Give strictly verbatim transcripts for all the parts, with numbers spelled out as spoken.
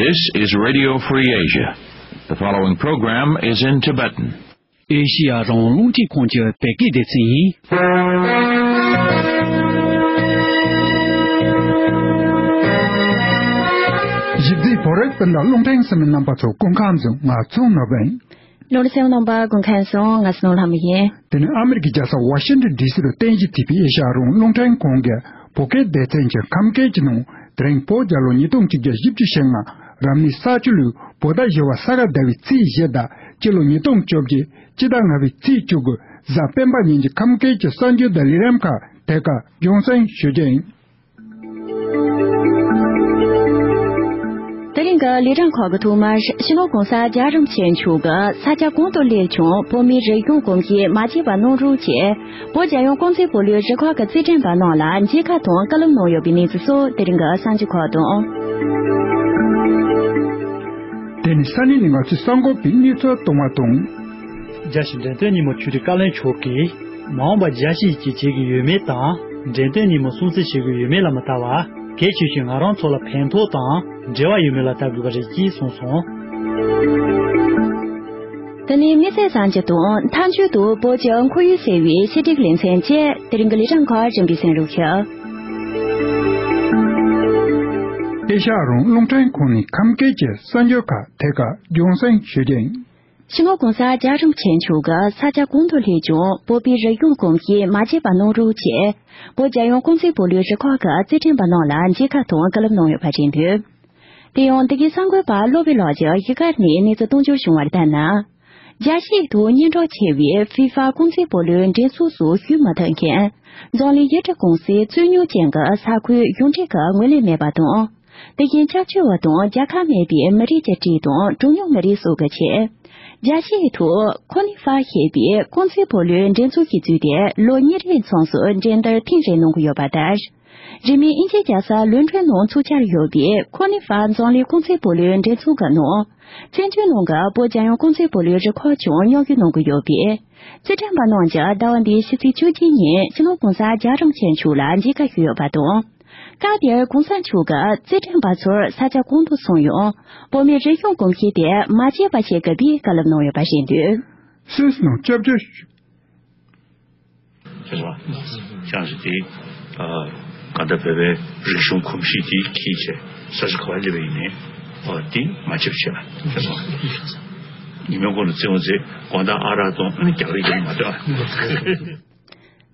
This is Radio Free Asia. The following program is in Tibetan. ཨེ་ཤི་ཡ་རང་དབང་རླུང་འཕྲིན་ཁང་གི་བོད་སྐད་སྡེ་ཚན་ཡིན། གཞིས་རྩེའི་བོད་རིགས་སྤུན་ཟླ་རླུང་འཕྲིན་གསན་མི་རྣམ་པ་ཚོ་སྐུ་ཁམས་བཟང་། ང་ཚོ་ནོར་བུ་ཡིན། ལོ་རེ་སེམས་ནང་པ་དགུན་ཁན་སོང་། ང་སྣོ་ལྷ་མོ་ཡིན། དེ་ནི་ཨ་མེ་རི་ཀའི་རྒྱལ་ས་ཝ་ཤིང་ཏོན་ཌི་སི་རུ་རྟེན་གཞི་བྱས་པའི་ཨེ་ཤ་ཡ་རང་དབང་རླུང་འཕྲིན་ཁང་གི་བོད་སྐད་སྡེ་ཚན་གྱི་ཁམས་སྐད་ཀྱི་ནང་། དེ་རིང་བོད་རྒྱལ་ལོ་ཉིས་སྟོང་གཅིག་བརྒྱ་བཞི་བཅུ་ཞེ་ལྔ། རབ་གནས་ས་བཅུ་ལོའི་བོད་ཟླ་བཞི་པ་ས་ག་ཟླ་བའི་ཚེས་བཞི་དང་། སྤྱི་ལོ་ཉིས་སྟོང་བཅོ་བརྒྱད་སྤྱི་ཟླ་ལྔ་པའི་ཚེས་བཅུ་དགུ་གཟའ་སྤེན་པ་ཉིན་གྱི་ཁམས་སྐད་ཀྱི་གསར་འགྱུར་དང་ལས་རིམ་ཁག་དེ་ག་རྒྱང་སྲིང་ཞུ་རྒྱུ་ཡིན། དེ་རིང་གི་ལས་རིམ་ཁག་གི་ཐོག་མར་སྤྱི་ནོར་གོང་ས་རྒྱལ་བ་རིན་པོ་ཆེ་མཆོག་གིས་ས་སྐྱ་གོང་དུ་སླེབས་བྱུང་བོད་མིའི་རིག་གཞུང་གོམས་གཤིས་མ་བརྗེད་པ་གནང་རོགས་བྱས། བོད་རྒྱལ་ཡོངས་རྐང་རྩེད་སྤོ་ལོའི་རུ་ཁག་གི་རྩེད་འགྲན་པ་རྣམས་ལ་མཇལ་ཁ་དང་བཀའ་སློབ་གནང་ཡོད་པའི་གནས་ཚུལ་སོགས་དེ་རིང་གི་གསར་འགྱུར་ཁག་དང་། དེ་ནི་ས་གནས་ནས་ང་ཚོའི་གསར་འགོད་པས་གནས་ཚུལ་གཏོང་བ་དང་། རྒྱལ་སྤྱིའི་འགྲེམས་སྟོན་ཉིན་མོ་ཆོས་རིག་བཀའ་བློན་མཆོག་གིས། མ་འོངས་པར་རྒྱལ་སྤྱིའི་སྐད་ཆ་གི་ཡུལ་མི་དང་། འགྲེམས་སྟོན་ཉིན་མོ་སྲུང་བརྩི་བྱེད་དགོས་ཡུལ་མི་ལ་མི་ལྟ་བར། གལ་ཆེ་ཤོས་ང་རང་ཚོ་ལ་ཕན་ཐོགས་དང་འབྲེལ་བ་ཡོད་མི་ལ་ལྟ་དགོས་པ་རེད་ཅེས་གསུངས་སོང་། དེ་ནས་དམིགས་བསལ་གསར་འགྱུར་དང་མཐའ་མཇུག་ཏུ་བོད་ཀྱི་ཁོར་ཡུག་ཟེར་བའི་ཕྱི་སྒྲིག་ལེ་ཚན་བཅས་དེ་རིང་གི་ལས་རིམ་ཁག་རིམ་པས་གསན་རོགས་ཞུ། ཨེ་ཤ་ཡ་རང་དབང་རླུང་འཕྲིན་ཁང་ནས་ཁམས་སྐད་ཀྱི་གསར་འགྱུར་ཁག་དེ་ག་རྒྱང་སྲིང་ཞུ་རྒྱུ་ཡིན། སྤྱི་ནོར་གོང་ས་རྒྱལ་བ་རིན་པོ་ཆེ་མཆོག་གིས་ས་སྐྱ་གོང་དུ་སླེབས་ཀྱང་བོད་པའི་རིག་གཞུང་གོམས་གཤིས་མ་བརྗེད་པ་གནང་རོགས་བྱས། བོད་རྒྱལ་ཡོངས་རྐང་རྩེད་སྤོ་ལོའི་རུ་ཁག་གི་རྩེད་འགྲན་པ་རྣམས་ལ་མཇལ་ཁ་དང་བཀའ་སློབ་གནང་ཡོད་པ་རེད་འདུག་དེ་ཡང་འདི་གའི་གསར་འགོད་པ་བློ་བྷེ་ལགས་ཀྱིས་གཞིས་སྒར་ནས་གནས་ཚུལ་གཏོང་རྒྱུར་བྱུང་བར་ལྟར་ན། རྒྱལ་སྤྱིའི་ཐོག་སྙན་གྲགས་ཆེ་བའི་ཧྥི་ཧྥ་རྐང་རྩེད་སྤོ་ལོའི་འགྲན་ཚོགས་སུ་ཞུགས་མ་ཐུབ་མཁན། འཛམ་གླིང་ཡུལ་གྲུ་ཀུང་སིའི་རྩོད་རྙོག་ཅན་གྱི་ས་ཁུལ་གཞུང་འབྲེལ་གྱི་ངོས་ལེན་མེད་པ་དང་། དེ་བཞིན་སྐྱབས་བཅོལ་བ་དང་རྒྱལ་ཁ་མེད་པའི་མི་རིགས་ཀྱི་སྲིད་དང་གྲངས་ཉུང་མི་རིགས་སོགས་ཀྱི་ཆེད། རྒྱལ་སྤྱིའི་ཐོག་ཁོ་ནི་ཧྥ་ཞེས་པའི་རྐང་རྩེད་སྤོ་ལོའི་འགྲན་ཚོགས་ཤིག་བཙུགས་ཏེ་ལོ་གཉིས་རེའི་མཚམས་སུ་འགྲན་བསྡུར་ཐེངས་རེ་གནང་གི་ཡོད་པ་ལྟར། རིང་མིན་དབྱིན་ཇིའི་རྒྱལ་ས་ལོན་ཌོན་ནང་འཚོགས་འཆར་ཡོད་པའི་ཁོ་ནི་ཧྥ་འཛམ་གླིང་རྐང་རྩེད་སྤོ་ལོའི་འགྲན་ཚོགས་ཀྱི་ནང་། བཙན་བྱོལ་ནང་གི་བོད་རྒྱལ་ཡོངས་རྐང་རྩེད་སྤོ་ལོའི་རུ་ཁག་ཀྱང་མཉམ་ཞུགས་གནང་གི་ཡོད་པས། རྩེད་འགྲན་པ་རྣམས་ཀྱིས་ཟླ་བ་འདིའི་ཕྱི་ཚེས་བཅུ་གཅིག་ཉིན་སྤྱི་ནོར་གོང་ས་རྒྱལ་བ་རིན་པོ་ཆེ་མཆོག་ལ་མཇལ་ཁ་ཞུས་ཡོད་པ་དང་། སྐབས་དེར་གོང་ས་མཆོག་གིས་རྩེད་འགྲན་པ་ཚོར་ས་ཆ་གང་དུ་སོང་ཡང་། བོད་མིའི་རིག་གཞུང་གོམས་གཤིས་དེ་མ་བརྗེད་པ་བྱེད་དགོས་པའི་བཀའ་སློབ་གནང་ཡོད་པ་རེད་འདུག་སུད་སི་ནང་སྐྱབས་བཅོལ་ཞུ། ཤེས་སོང་། ཅང་ཞིག་དེ། གང་ལྟར་བོད་པའི་རིག་གཞུང་གོམས་གཤིས་དེ་འཁྱེར་བྱས་ས་ཆ་ག་པར་སླེབས་པ་ཡིན་ནའི། དེ་མ་བརྗེད་པ་བྱེད་པ། ཤེས་སོང་། ཉི་མའི་གོང་ལ་བརྩི་འོང་ཚེ་དགོང་དག་ཨ་རག་དང་ཨ་ནི་རྒྱག་རེས་རྒྱག་མ་སྡོད་ཨ།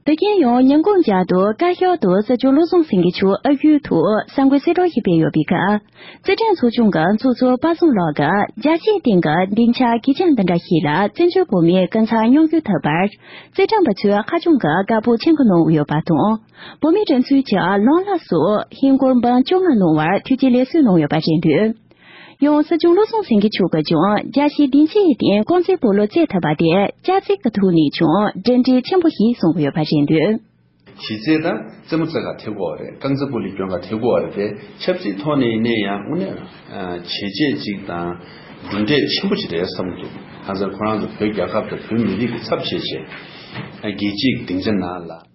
དེ་རྐྱེན་ཡང་ཉིན་གུང་རྒྱལ་དུ་བཀའ་ཤག་ཏུ་སྲིད་སྐྱོང་བློ་བཟང་སེང་གེ་མཆོག་ཨ་ཡུལ་དུ་གསར་འགོད་གསལ་བསྒྲགས་ཤིག་སྤེལ་ཡོད་པའི་ཁར། རྩེད་འགྲན་ཚོགས་ཆུང་གི་ཚོགས་གཙོ་པ་སངས་ལགས་ཀྱིས་རྒྱལ་སྤྱིའི་སྟེང་གི་སྡིངས་ཆ་གལ་ཆེན་འདི་འདྲ་ཞིག་ལ་བཙན་བྱོལ་བོད་མིའི་སྐུ་ཚབ་མཉམ་ཞུགས་ཐུབ་པར། རྩེད་འགྲན་པ་ཚོས་ཧ་ཅང་གི་དགའ་པོ་བྱེད་འགོ་གནང་ཡོད་པ་དང་། བོད་མིའི་སྒྲིག་འཛུགས་ཀྱི་བླངས་ལྷག་སོགས་ཧིན་སྒོར་འབུམ་བཅོ་ལྔ་གནང་བར་ཐུགས་རྗེ་ལེགས་གསོལ་གནང་ཡོད་པ་རེད་འདུག་ཡང་སྲིད་སྐྱོང་བློ་བཟང་སེང་གེ་མཆོག་གིས་ཀྱང་རྒྱལ་སྤྱིའི་སྡིངས་ཆའི་སྟེང་རྐང་རྩེད་སྤོ་ལོ་རྩེད་ཐུབ་པ་དེ་སྐྱ་རྩལ་གྱི་ཐོག་ནས་ཀྱང་གྲུབ་འབྲས་ཆེན་པོ་ཞིག་བཟུང་གི་ཡོད་པ་རེད་འདུག་གཞི་རྩའི་དང་རྩེད་མོ་རྩེ་ག་ཐེབས་དགོས་པ་རེད། རྐང་རྩེད་སྤོ་ལོའི་སྐྱོན་ག་ཐེབས་དགོས་པ་རེད་དེ། ཆབ་སྲིད་ཐོག་ནས་ཡིན་ནའི་ཡང་དངོས་གནས་བྱས་རྗེས་གཅིག་དང་གྲུབ་འབྲས་ཆེན་པོ་ཞིག་རེད་བསམ་འདུག་གང་ཟེར་ཁོ་རང་ཚོ་བོད་རྒྱལ་ཁབ་དང་བོད་མི་རིགས་ཀྱི་ཚབ་བྱས་བྱས་རྒྱལ་སྤྱིའི་སྡིངས་ཆ་ནང་ལ།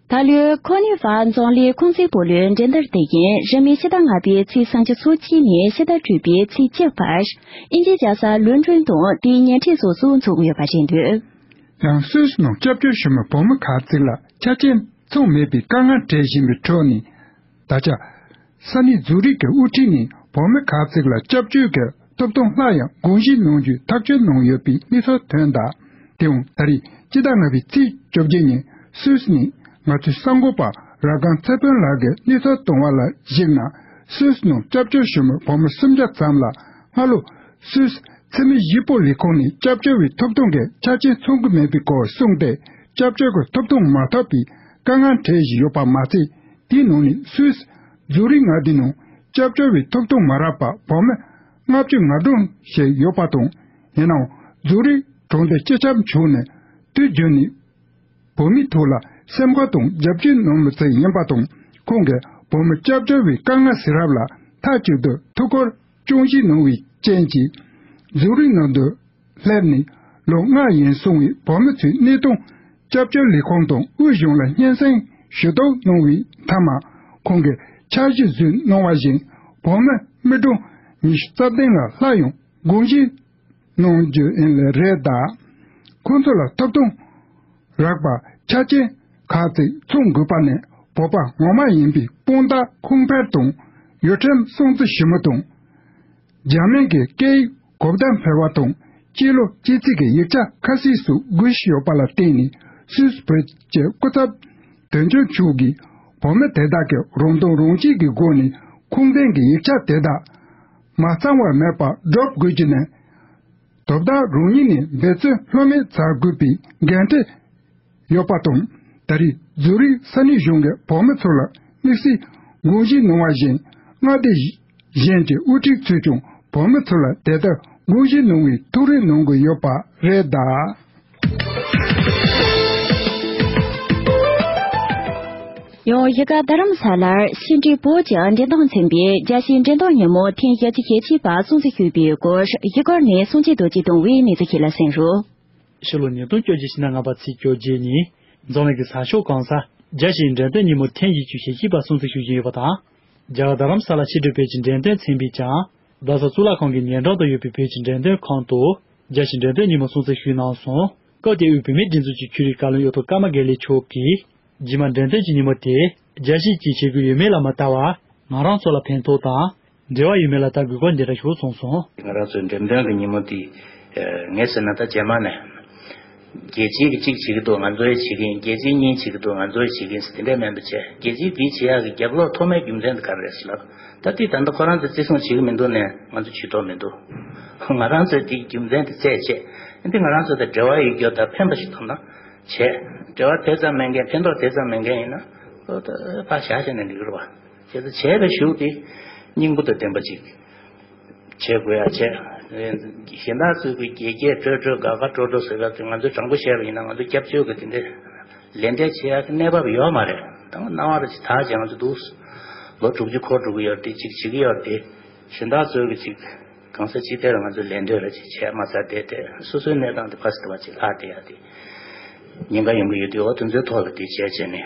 ད་ལོའི་ཁོ་ནི་ཧྥ་འཛམ་གླིང་རྐང་རྩེད་སྤོ་ལོའི་འགྲན་བསྡུར་དེ་ཡིན་རིང་མིན་ཕྱི་ཟླ་ལྔ་པའི་ཚེས་སུམ་ཅུ་སོ་གཅིག་ནས་ཕྱི་ཟླ་དྲུག་པའི་ཚེས་གཅིག་བར་དབྱིན་ཇིའི་རྒྱལ་ས་ལོན་ཌོན་དང་དེའི་ཉེ་འཁྲིས་སོགས་སུ་འཚོགས་ཀྱི་ཡོད་པ་རེད་འདུག་ཡང་སུད་སི་ནང་སྐྱབས་བཅོལ་ཞུ་མི་བོད་མི་ཁག་ཅིག་ལ་ཆ་རྐྱེན་ཚང་མེད་པའི་དཀའ་ངལ་འཕྲད་བཞིན་པའི་ཁྲོད་ནས། ད་ཆ། ས་གནས་ཛུ་རིག་གི་དབུ་ཁྲིད་ནས་བོད་མི་ཁག་ཅིག་ལ་སྐྱབས་བཅོལ་གྱི་ཐོབ་ཐང་སླར་ཡང་དགོངས་ཞུ་གནང་རྒྱུའི་ཐག་གཅོད་གནང་ཡོད་པའི་གནས་ཚུལ་ཐོན་གདའ། དེའང་ད་རེས་སྤྱི་ཟླ་ལྔ་པའི་ཚེས་བཅོ་བརྒྱད་ཉིན་སུད་སི་ནས་ང་ཚོའི་གསར་འགོད་པ་ར་སྒང་ཚེ་དཔོན་ལགས་ཀྱིས་གནས་ཚུལ་བཏང་བ་ལ་གཞིགས་ན། སུད་སི་ནང་སྐྱབས་བཅོལ་ཞུ་མི་བོད་མི་སུམ་བརྒྱ་ཙམ་ལ་སྔ་ལོ་སུད་སི་འཚེ་མེད་ཞི་སྤོ་ལས་ཁུངས་ནས་སྐྱབས་བཅོལ་བའི་ཐོབ་ཐང་གི་ཆ་རྐྱེན་ཚང་གི་མེད་པའི་སྐོར་གསུངས་ཏེ། སྐྱབས་བཅོལ་གྱི་ཐོབ་ཐང་མ་ཐོབ་པའི་དཀའ་ངལ་འཕྲད་བཞིན་ཡོད་པ་མ་ཚད། དེའི་ནང་ནས་སུད་སི་ཛུ་རིག་མངའ་སྡེའི་ནང་སྐྱབས་བཅོལ་བའི་ཐོབ་ཐང་མ་རག་པར་བོད་མི་ལྔ་བཅུ་ང་གྲངས་ཤིག་ཡོད་པ་དང་། ཡིན་ནའང་ཛུ་རིག་གྲོང་སྡེ་སྤྱི་ཁྱབ་མཆོག་ནས་དུས་རྒྱུན་ནས་བོད་མིའི་ཐོག་ལ་སེམས་ཁུར་དང་རྒྱབ་སྐྱོར་གནང་མི་ཚད་ཡིན་པ་དང་། ཁོང་གིས་བོད་མི་སྐྱབས་བཅོལ་བའི་དཀའ་ངལ་སེལ་རབས་ལ་མཐའ་གཅིག་ཏུ་ཐུགས་ཁུར་ཅུང་ཞིག་གནང་བའི་རྐྱེན་གྱིས། ཛུ་རིག་ནང་དུ་སླེབས་ནས་ལོ་ལྔ་ཡན་སོང་བའི་བོད་མི་ཚོའི་གནས་སྟངས་སྐྱབས་བཅོལ་ལས་ཁུངས་དང་དབུས་གཞུང་ལ་སྙན་སེང་ཞུ་གཏུག་གནང་བའི་མཐའ་མ། ཁོང་གིས་འཆར་གཞི་བཟོས་གནང་བ་བཞིན་བོད་མི་མི་གྲངས་ ཉི་ཤུ་རྩ་བདུན་ལ་སླར་ཡང་དགོངས་ཞུ་གནང་རྒྱུ་ཡིན་ལེ་རེད་ད། ཁོང་ཚོ་ལ་ཐོབ་ཐང་རག་པ་ཆ་རྐྱེན་ཁག་ཅིག་ཚང་དགོས་པ་ནི་བོད་པ་ངོ་མ་ཡིན་པའི་དཔང་རྟགས་ཁུངས་འཕེར་དང་། ཡུལ་ཁྲིམས་སྲུང་བརྩི་ཞུ་མི་དང་། འཇར་མན་གྱི་སྐད་ཡིག་གོ་བརྡ་འཕེར་བ་དང་། སྤྱི་ལོ་སྤྱི་ཚེས་ཀྱི་ཡིག་ཆ་ཁ་གསལ་སོགས་དགོས་ཀྱི་ཡོད་པ་ལ་བརྟེན་ནས། སུད་སི་བོད་ཀྱི་སྐུ་ཚབ་དོན་གཅོད་མཆོག་གིས་བོད་མི་དེ་དག་གིས་རང་དོན་རང་གཅེས་ཀྱི་སྒོ་ནས་ཁུངས་ལྡན་གྱི་ཡིག་ཆ་དེ་དག་མ་གཙང་བ་མེད་པར་སྒྲུབ་དགོས་ཀྱི་ནས། དོ་བདག་རང་ཉིད་ནས་འབད་བརྩོན་ལྷོད་མེད་བྱ་དགོས་པའི་འགན་འཁྲི་ཡོད་པ་དང་། ད་རེས་ཛུ་རིག་ས་གནས་གཞུང་གིས་བོད་མི་ཚོ་ལ་དམིགས་བསལ་དགོངས་ཞུ་གནང་བ་བཞིན། མངའ་སྡེ་གཞན་གྱི་དབུ་ཁྲིད་ཚོས་ཀྱང་བོད་མི་ཚོ་ལ་དེ་ལྟར་དགོངས་ཞུ་གནང་བའི་ཐུགས་རེ་གནང་གི་ཡོད་པ་རེད་གདའ། ཡང་གཞིས་ཀ་རྡ་རམ་ས་ལར་ཕྱི་འབྲེལ་བོད་ཀྱི་འབྲེལ་ཟླ་མཚོན་པའི་རྒྱལ་སྤྱིའི་འགྲེམས་སྟོན་ཉིན་མོ་ཐེངས་བཞི་བཅུ་ཞེ་གཅིག་པ་སྲུང་བརྩི་ཞུས་པའི་སྐོར། གཞིས་སྒར་ནས་སངས་རྒྱས་རྡོ་རྗེས་བཏང་བའི་གནས་ཚུལ་ཞིག་ལ་གསན་རོགས། ཕྱི་ལོ་ཉིས་སྟོང་བཅོ་བརྒྱད་ཕྱི་ཟླ་ལྔ་པ་ཚེས་བཅོ་བརྒྱད་ཉིན། འཛམ་གླིང་གི་ས་ཕྱོགས་གང་སར་རྒྱལ་སྤྱིའི་འགྲེམས་སྟོན་ཉིན་མོ་ཐེངས་བཞི་བཅུ་ཞེ་གཅིག་པ་སྲུང་བརྩི་ཞུ་བཞིན་ཡོད་པ་དང་། རྒྱ་གར་རྡ་རམ་ས་ལ་ཕྱི་དྲོའི་བོད་ཀྱི་འགྲེམས་སྟོན་ཚན་པས་ཀྱང་། རྡ་ས་གཙུག་ལག་ཁང་གི་ཉེ་འགྲམ་དུ་ཡོད་པའི་བོད་ཀྱི་འགྲེམས་སྟོན་ཁང་དུ། རྒྱལ་སྤྱིའི་འགྲེམས་སྟོན་ཉིན་མོ་སྲུང་བརྩི་ཞུས་གནང་སོང་། སྐབས་དེར་དབུས་བོད་མིའི་སྒྲིག་འཛུགས་ཀྱི་ཆོས་རིག་བཀའ་བློན་གཡུ་ཐོག་ཀརྨ་དགེ་ལེགས་མཆོག་གིས། རྗེས་མ་འགྲེམས་སྟོན་གྱི་ཉིན་མོ་དེ་རྒྱལ་སྤྱིས་ཀྱིས་བྱེད་དགོས་ཡོད་མེད་ལ་མ་ལྟ་བར། ང་རང་ཚོ་ལ་ཕན་ཐོགས་དང་། འབྲེལ་བ་ཡོད་མེད་ལ་ལྟ་དགོས་སྐོར་འདི་འདྲ་ཞིག་གསུངས་སོང་། ང་རང་ཚོའི་འགྲེམས་སྟོན་གྱི་ཉིན་མོ་དེ། ངས་ཟེར་ན་ད་རྗེས་མ་ནས། རྒྱལ་སྤྱིའི་གཅིག་བྱེད་ཀྱི་འདུག་ང་ཚོ་ཡང་བྱེད་ཀྱི་ཡིན། རྒྱལ་སྤྱིའི་གཉིས་བྱེད་ཀྱི་འདུག་ང་ཚོ་ཡང་བྱེད་ཀྱི་ཡིན་ཟེར་དེ་འདྲས་མིན་པ་བྱས། རྒྱལ་སྤྱིའི་དེ་བྱེད་ཡག་གི་རྒྱབ་ལོགས་ཐོག་མའི་རྒྱུ་མཚན་དེ་ག་རེ་རེད་ཟེར་ལབ། ད་དེ་ད་ལྟ་ཁོ་རང་ཚོས་བརྩི་སྲུང་བྱེད་ཀྱི་མི་འདུག་ནས་ང་ཚོ་ཇུས་གཏོགས་མི་འདུག་ང་རང་ཚོས་དེའི་རྒྱུ་མཚན་དེ་བཙལ་བྱས། འདི་ང་རང་ཚོ་དང་འབྲེལ་བ་ཡོད་རྒྱུ་དང་ཕན་པ་ཞིག་ཐོབ་ན་བྱས། འབྲེལ་བ་དེ་ཙམ་མེད་མཁན། ཕན་ཐོགས་དེ་ཙམ་མེད་མཁན་ཡིན་ན། ཨོ་ད་ཕར་བཞག་བྱས་ནས་འགྲིག་གི་རེད་བ། བྱས་ཙང་བྱས་པའི་གཞུག་དེ་སྙིང་པོ་དང་ལྡན་པ་ཅིག་བྱེད་དགོས་ཡ་བྱས། གཞན་དག་ཚོས་ཀྱི་དགྱེས་དགྱེས་སྤྲོ་སྤྲོ་དགའ་དགའ་སྤྲོ་སྤྲོ་ཟེར་བ་དེ་ང་ཚོས་དྲང་པོ་བཤད་པ་ཡིན་ན་ང་ཚོ་སྐྱབས་བཅོལ་གྱི་དེ་འདྲའི་ལན་འདེབས་བྱེད་ཡག་གི་གནས་བབ་ཡོད་མ་རེད། ད་སྣང་བ་རེ་ཅིག་དག་ཅིག་ང་ཚོ་འདུག་ལོ་དྲུག་ཅུ་འཁོར་འགྲོ་གི་ཡོད་དེ་ཅིག་བྱེད་ཀྱི་ཡོད་དེ། གཞན་དག་ཚོས་ཀྱི་ཅིག་གང་ས་ཅི་ཐད་ལ་ང་ཚོས་ལན་འདེབས་རེ་ཅིག་བྱས་མ་ཚར་དེ་དེ་སོ་སོའི་གནས་སྟངས་དེ་ཕ་སི་ཏི་བ་ཅིག་ལྷག་བསྡད་ཡ་དེ། ཉེན་ཁ་ཡོང་གི་ཡོད་དུས་འོ་དེ་ཚོའི་ཐོག་ལ་དེ་བྱས་བྱས་ནས།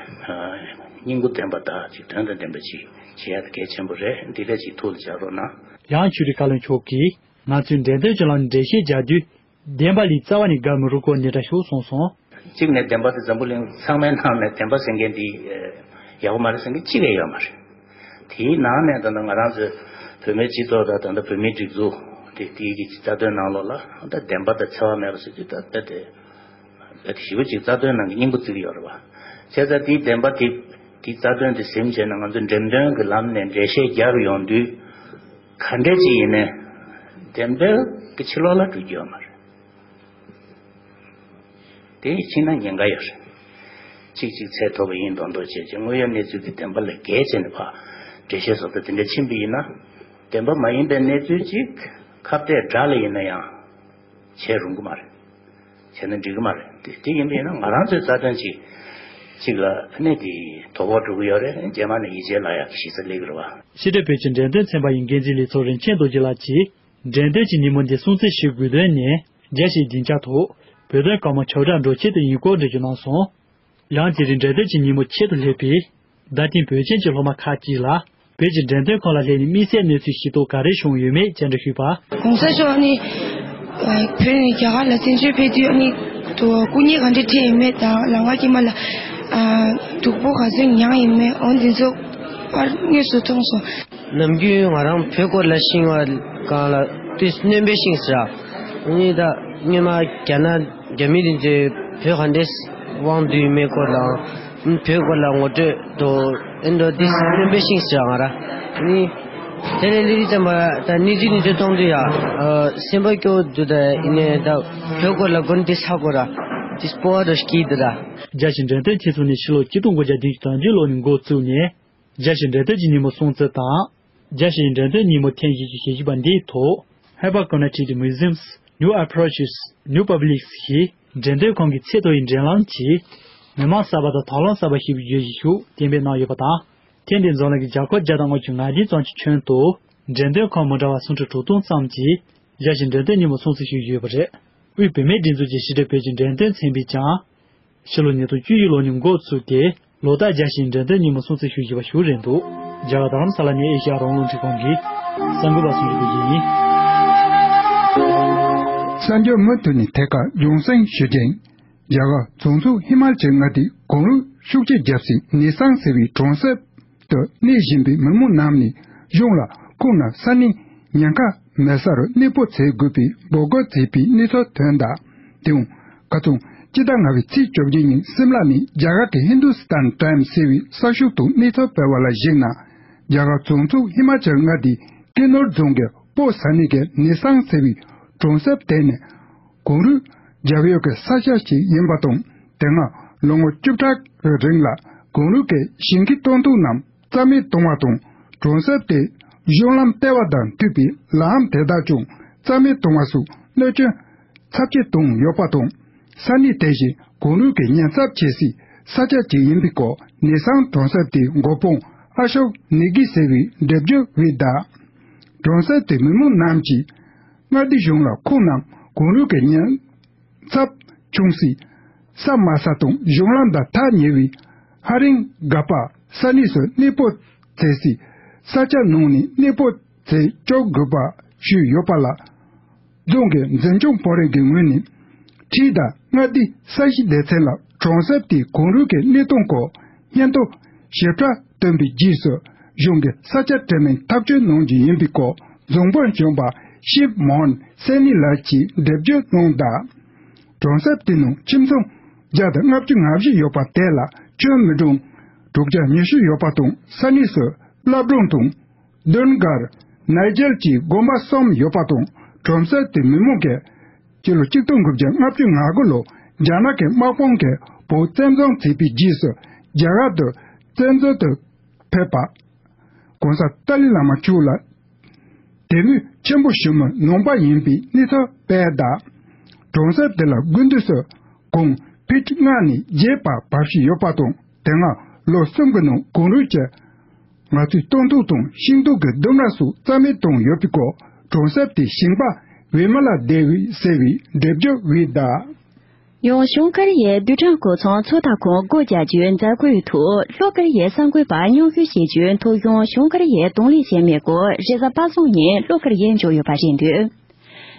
སྙིང་པོ་ལྡན་པ་དག་ཅིག་དོན་དང་ལྡན་པ་ཅིག་བྱེད་ཡ་དེ་གལ་ཆེན་པོ་རེད། འདི་འདྲ་ཅིག་ཐུགས་ལ་འཇགས་རོགས་གནང་། ཡང་ཆོས་རིག་བཀའ་བློན་མཆོག་གིས་ང་ཚོས་འགྲེམས་སྟོན་གྱི་ལམ་ནས་འགྲེལ་བཤད་རྒྱག་དུས། བདེན་པ་ལས་རྩ་བ་ནས་དགའ་མི་རུང་སྐོར་འདི་འདྲ་ཞིག་གསུངས་སོང་། གཅིག་ནས་བདེན་པ་དེ་འཛམ་བུ་གླིང་ཚང་མའི་ནང་ནས་བདེན་པ་ཟེར་མཁན་དེ་ཡག་པོ་མ་རེད་ཟེར་མཁན་གཅིག་ལས་ཡོད་མ་རེད། དེའི་ནང་ནས་ད་ལྟ་ང་རང་ཚོའི་བོད་མིའི་སྤྱི་ཚོགས་དང་ད་ལྟ་བོད་མིའི་སྒྲིག་འཛུགས་དེ་དེའི་གི་རྩ་དོན་ནང་ལོགས་ལ་ད་བདེན་པ་དང་འཚེ་བ་མེད་པ་ཟེར་དུས་ད་ད་དེ་ད་དེ་ཞེ་པོ་ཅིག་རྩ་དོན་ནང་གི་སྙིང་པོ་བརྩི་གི་ཡོད་རེད་བ། བྱས་ཙང་དེའི་བདེན་པ་དེ་དེའི་རྩ་དོན་དེ་ཟིན་བྱས་ན་ང་ཚོ་འགྲེམས་སྟོན་གྱི་ལམ་ནས་འགྲེལ་བཤད་རྒྱག་ཡོང་དུས་ག་འདྲས་ཅིག་ཡིན་ནའི་བདེན་པའི་གི་ཕྱི་ལོགས་ལ་འགྲོ་རྒྱུ་ཡོད་མ་རེད། དེ་ཕྱིན་ན་ཉེན་ཁ་ཡོད་རེད། གཅིག་གཅིག་ཚད་མཐོ་པོ་ཡིན་མདོག་མདོག་བྱས་རྗེས་དངོས་ཡོད་གནས་ཚུལ་གྱི་བདེན་པ་ལས་བརྒལ་བྱས་ནས་ཕར་འགྲེལ་བཤད་བཟོ་ལྟ་དེ་འདྲ་ཕྱིན་པ་ཡིན་ན། བདེན་པ་མ་ཡིན་པའི་གནས་ཚུལ་གཅིག་ཁ་གཏད་དགྲ་ལ་ཡིན་ན་ཡང་བྱེད་རུང་གི་མ་རེད། བྱས་ན་འགྲིག་གི་མ་རེད། དེ་དེ་ཡིན་པ་ཡིན་ན་ང་རང་ཚོའི་རྩ་དོན་གཅིག་གཅིག་ལ་ནི་དེ་དོ་ཕོག་འགྲོ་གི་ཡོད་རེད། རྗེས་མ་ནས་ཡིད་ཆེས་བརླག་ཡག་གི་གཞི་རྩ་སླེབས་ཀྱི་རེད་བ། ཕྱི་དྲིལ་བོད་ཀྱི་འགྲེམས་སྟོན་ཚན་པ་ཡི་འགན་འཛིན་ལས་ཚོགས་རིན་ཆེན་རྡོ་རྗེ་ལགས་ཀྱིས། འགྲེམས་སྟོན་གྱི་ཉིན་མོ་འདི་སྲུང་བརྩི་ཞུ་དགོས་དོན་ནི། རྒྱལ་སྤྱིའི་སྡིངས་ཆ་ཐོག་བོད་དོན་བཀའ་མོལ་ཁྱབ་བསྒྲགས་འགྲོ་ཆེད་དུ་ཡིན་སྐོར་འགྲེལ་བརྗོད་གནང་སོང་། ཡང་དེ་རིང་འགྲེམས་སྟོན་གྱི་ཉིན་མོ་ཆེད་དུ་སླེབས་པའི་རྡ་སྟེང་བོད་ཆེན་གྱི་སློབ་མ་ཁག་ཅིག་ལ་བོད་ཀྱི་འགྲེམས་སྟོན་ཁང་ལ་སླེབས་ནས་དམིགས་བསལ་གནས་ཚུལ་ཤེས་རྟོགས་ག་རེ་བྱུང་ཡོད་མེད་བཅར་འདྲི་ཞུས་པ། གོང་ས་མཆོག་ནི་བོད་ནས་རྒྱ་གར་ལ་བཙན་བྱོལ་ཕེབས་དུས་ནི་སྐུ་ཉིད་ག་འདྲ་འཕྲད་ཡོད་མེད་དང་ལམ་ཁ་དཀྱིལ་མ་ལ་སྡུག་པོ་ག་ཚོད་མྱངས་ཡོད་མེད་འོ་འདི་ཚོ་པར་དངོས་སུ་མཐོང་སོང་། ནམ་རྒྱུན་ང་རང་བོད་སྐོར་ལ་ཤེས་པ་གང་ལ་དུས་སྣོན་པའི་ཤིང་ཟེར་ར། ཨ་ནི་ད་སྔོན་མ་རྒྱ་ནག་རྒྱ་མི་དེ་ཚོས་བོད་ག་འདྲས་དབང་བསྡུས་མེད་སྐོར་དང་། བོད་སྐོར་ལ་ངོ་སྤྲོད་དོ་ཨེ་འགྲོ་དུས་སྣོན་པའི་ཤིང་ཟེར་ར་ང་ར། ཨ་ནི་དེ་ལས་ལི་རི་ཙམ་པ་ད་གནས་ཚུལ་གནས་ཚུལ་མཐོང་དུས་ཡ་སེམས་པ་སྐྱོ་བོ་འདུག་ད་ཡིན་ནའི་ད་བོད་སྐོར་ལ་དགོན་དེ་ས་སྐོར་ར་དེ་སྤོ་བ་ར་སྐྱིད་འདུག་ར། རྒྱལ་སྤྱིའི་འགྲེམས་སྟོན་ཐེ་ཚོམ་ནི་ཕྱི་ལོ་ཆིག་སྟོང་དགུ་བརྒྱ་བདུན་ཅུ་དོན་བདུན་ལོ་ནས་འགོ་བཙུགས་ནས། རྒྱལ་སྤྱིའི་འགྲེམས་སྟོན་གྱི་ཉིན་མོ་སྲུང་བརྩི་དང་། རྒྱལ་སྤྱིའི་འགྲེམས་སྟོན་ཉིན་མོ་ཐེངས་བཞི་བཅུ་ཞེ་བཞི་པ་འདིའི་ཐོག Hyperconnectivity Museums, New Approaches, New Publics ཞེས་འགྲེམས་སྟོན་ཁང་གི་ཚད་མཐོ་བའི་འགྲེམས་ལམ་གྱིས་མི་མང་གསར་པ་དང་ཐབས་ལམ་གསར་པ་ཞེས་པའི་བརྗོད་གཞི་ཞིག་གཏན་འབེབས་གནང་ཡོད་པ་དང་། ཐེངས་འདིའི་འཛམ་གླིང་གི་རྒྱལ་ཁབ་བརྒྱ་དང་ལྔ་བཅུ་ང་བདུན་ཙམ་གྱི་ཁྱོན་དུ་འགྲེམས་སྟོན་ཁང་མི་འདྲ་བ་སུམ་ཁྲི་དྲུག་སྟོང་ཙམ་གྱིས་རྒྱལ་སྤྱིའི་འགྲེམས་སྟོན་ཉིན་མོ་སྲུང་བརྩི་ཞུས་ཡོད་པ་རེད། དབུས་བོད་མིའི་སྒྲིག་འཛུགས་ཀྱི་ཕྱི་དྲིལ་བོད་ཀྱི་འགྲེམས་སྟོན་ཚན་པས་ཀྱང་། ཕྱི་ལོ་ཉིས་སྟོང་བཅུ་བཞི་ལོ་ནས་འགོ་བཙུགས་ཏེ་ལོ་ལྟར་རྒྱལ་སྤྱིའི་འགྲེམས་སྟོན་ཉིན་མོ་སྲུང་བརྩི་ཞུ་བཞིན་པ་ཞིག་རེད་འདུག་རྒྱ་གར་རྡ་རམ་ས་ལ་ནས་ཨེ་ཤ་ཡ་རང་དབང་རླུང་འཕྲིན་ཁང་གི་གསར་འགོད་པ་གསུང་རིག་པ་ཡིན། གསར་འགྱུར་མུ་མཐུད་ནས་ཐད་ཀར་རྒྱང་སྲིང་ཞུ་རྒྱུ་ཡིན། རྒྱ་གར་རྫོང་ཚོ་ཧི་མ་ཅལ་མངའ་སྡེའི་གངས་རུད་ཤུགས་ཆེ་བརྒྱབ་སའི་ནི་སང་ཟེར་བའི་གྲོང་གསེབ་ཏུ་གནས་བཞིན་པའི་མི་མང་རྣམས་ནས་གཞུང་ལ་ཁོང་རྣམས་ས་གནས་ཉེན་ཁ་མེད་ས་རུ་གནས་སྤོ་བྱེད་དགོས་པའི་འབོད་སྐུལ་བྱས་པའི་གནས་ཚུལ་ཐོན་གདའ། དེའང་ཁ་སང་སྤྱི་ཟླ་ལྔ་པའི་ཚེས་བཅོ་བརྒྱད་ཉིན་སིམ་ལ་ནས་རྒྱ་གར་གྱི་ཧིན་དུ་སི་ཐན་ཊའིམ་ཟེར་བའི་གསར་ཤོག་ཐོག་གནས་ཚུལ་སྤེལ་བ་ལ་གཞིགས་ན། རྒྱ་གར་རྫོང་ཚོ་ཧི་མ་ཅལ་མངའ་སྡེའི་ཀི་ནོར་རྫོང་གི་སྤོ་ས་གནས་ཀྱི་ནི་སང་ཟེར་བའི་གྲོང་གསེབ་དེ་ནི་གངས་རུད་རྒྱབ་ཡོལ་གྱི་ས་ཆ་ཞིག་ཡིན་པ་དང་། དེ་སྔ་ལོ་ངོ་བཅུ་ཕྲག་གི་རིང་ལ་གངས་རུད་ཀྱི་ཞིང་གི་སྟོང་ཐུན་རྣམས་རྩ་མེད་བཏང་བ་དང་། གྲོང་གསེབ་དེ་གཞུང་ལམ་ལྟེ་བ་དང་མཐུད་པའི་ལམ་དེ་དག་ཀྱང་རྩ་མེད་བཏང་བ་སོགས་གནོད་སྐྱོན་ཚབས་ཆེ་བཏང་ཡོད་པ་དང་། ས་གནས་དེ་བཞིན་གངས་རུད་ཀྱི་ཉེན་ཚབས་ཆེ་སའི་ས་ཆ་ཅིག་ཡིན་པའི་སྐོར་ནི་སང་གྲོང་གསེབ་དེའི་འགོ་དཔོན་ཨ་ཤོག་ནི་གི་ཟེར་བས་འགྲེལ་བརྗོད་འབུལ་གདའ། གྲོང་གསེབ་དེའི་མི་མང་རྣམས་ཀྱིས་མངའ་སྡེ་གཞུང་ལ་ཁོང་རྣམས་གངས་རུད་ཀྱི་ཉེན་ཚབས་བྱུང་སའི་ས་དམའ་ས་དང་གཞུང་ལམ་དང་ཐག་ཉེ་བའི་ཧ་རིང་ག་པ་ས་གནས་སུ་གནས་སྤོ་བྱེད་སའི་ས་ཆ་ནང་ནས་གནས་སྤོ་བྱེད་བཅུག་དགོས་པ་ཞུས་ཡོད་པ་ལ། རྫོང་གི་འཛིན་སྐྱོང་དཔོན་རིགས་ཀྱི་ངོས་ནས་ཁྲིད་དང་མངའ་སྡེའི་ས་གཞི་སྡེ་ཚན་ལ་གྲོང་གསེབ་དེའི་གངས་རུད་ཀྱི་གནས་སྟངས་སྐོར་སྙན་ཐོ་ཞིབ་ཕྲ་བཏོན་པའི་རྗེས་སུ་གཞུང་གི་ས་ཆ་དེ་མིན་ཐག་གཅོད་གནང་རྒྱུ་ཡིན་པའི་སྐོར་རྫོང་དཔོན་གཞོན་པ་ཤིབ་མོན་སེ་ནི་ལགས་ཀྱིས་འགྲེལ་བརྗོད་གནང་གདའ། གྲོང་གསེབ་དེ་ནང་ཁྱིམ་ཚང་བརྒྱ་དང་ལྔ་བཅུ་ང་བཞི་ཡོད་པ་དེ་ལ་ཁྱོན་མི་གྲངས་དྲུག་བརྒྱ་ཉི་ཤུ་ཡོད་པ་དང་། ས་གནས་སུ་བླ་བྲང་དང་། དུན་གར། ནའི་ཇལ་གྱི་དགོན་པ་གསུམ་ཡོད་པ་དང་། གྲོང་གསེབ་དེའི་མི་མང་གིས་སྤྱི་ལོ་གཅིག་སྟོང་དགུ་བརྒྱ་ལྔ་བཅུ་ང་དགུ་ལོ་རྒྱ་ནག་གི་དམག་དཔུང་གིས་བོད་བཙན་བཟུང་བྱས་པའི་རྗེས་སུ་རྒྱ་གར་དུ་བཙན་འཛུལ་དུ་ཕེབས་པ། གོང་ས་ཏཱ་ལའི་བླ་མ་མཆོག་ལ་དད་མོས་ཆེན་པོ་ཞུ་མི་ནང་པ་ཡིན་པའི་གནས་ཚུལ་སྤེལ་གདའ། གྲོང་གསེབ་དེ་ལ་དགུན་དུས་སུ་གངས་ཕིཊ་ལྔ་ནས་བརྒྱད་བར་བབས་བཞིན་ཡོད་པ་དང་། དེ་སྔ་ལོ་གསུམ་གྱི་ནང་གངས་རུད་ཀྱི་ནགས་ཚལ་སྟོང་ཐུན་དང་ཤིང་སྡོང་གི་ལྡུམ་ར་སོགས་རྩ་མེད་བཏང་ཡོད་པའི་སྐོར་གྲོང་གསེབ་དེའི་ཞིང་པ་བི་མ་ལ་དེ་བི་ཟེར་བས་འགྲེལ་བརྗོད་འབུལ་གདའ། ཡང་བྱང་ཀོ་རི་ཡའི་རྡུལ་ཕྲན་གོ་ཚོང་ཚོད་ལྟ་ཁང་སྒོ་རྒྱག་རྒྱུའི་མཛད་སྒོའི་ཐོག་ལྷོ་ཀོ་རི་ཡའི་གསར་འགོད་པ་མཉམ་ཞུགས་བྱེད་རྒྱུའི་ཐོག་ཡང་བྱང་ཀོ་རི་ཡས་གདོང་ལེན་བྱས་མེད་སྐོར་རེས་གཟའ་པ་སངས་ཉིན་ལྷོ་ཀོ་རི་ཡས་བརྗོད་ཡོད་པ་རེད་འདུག་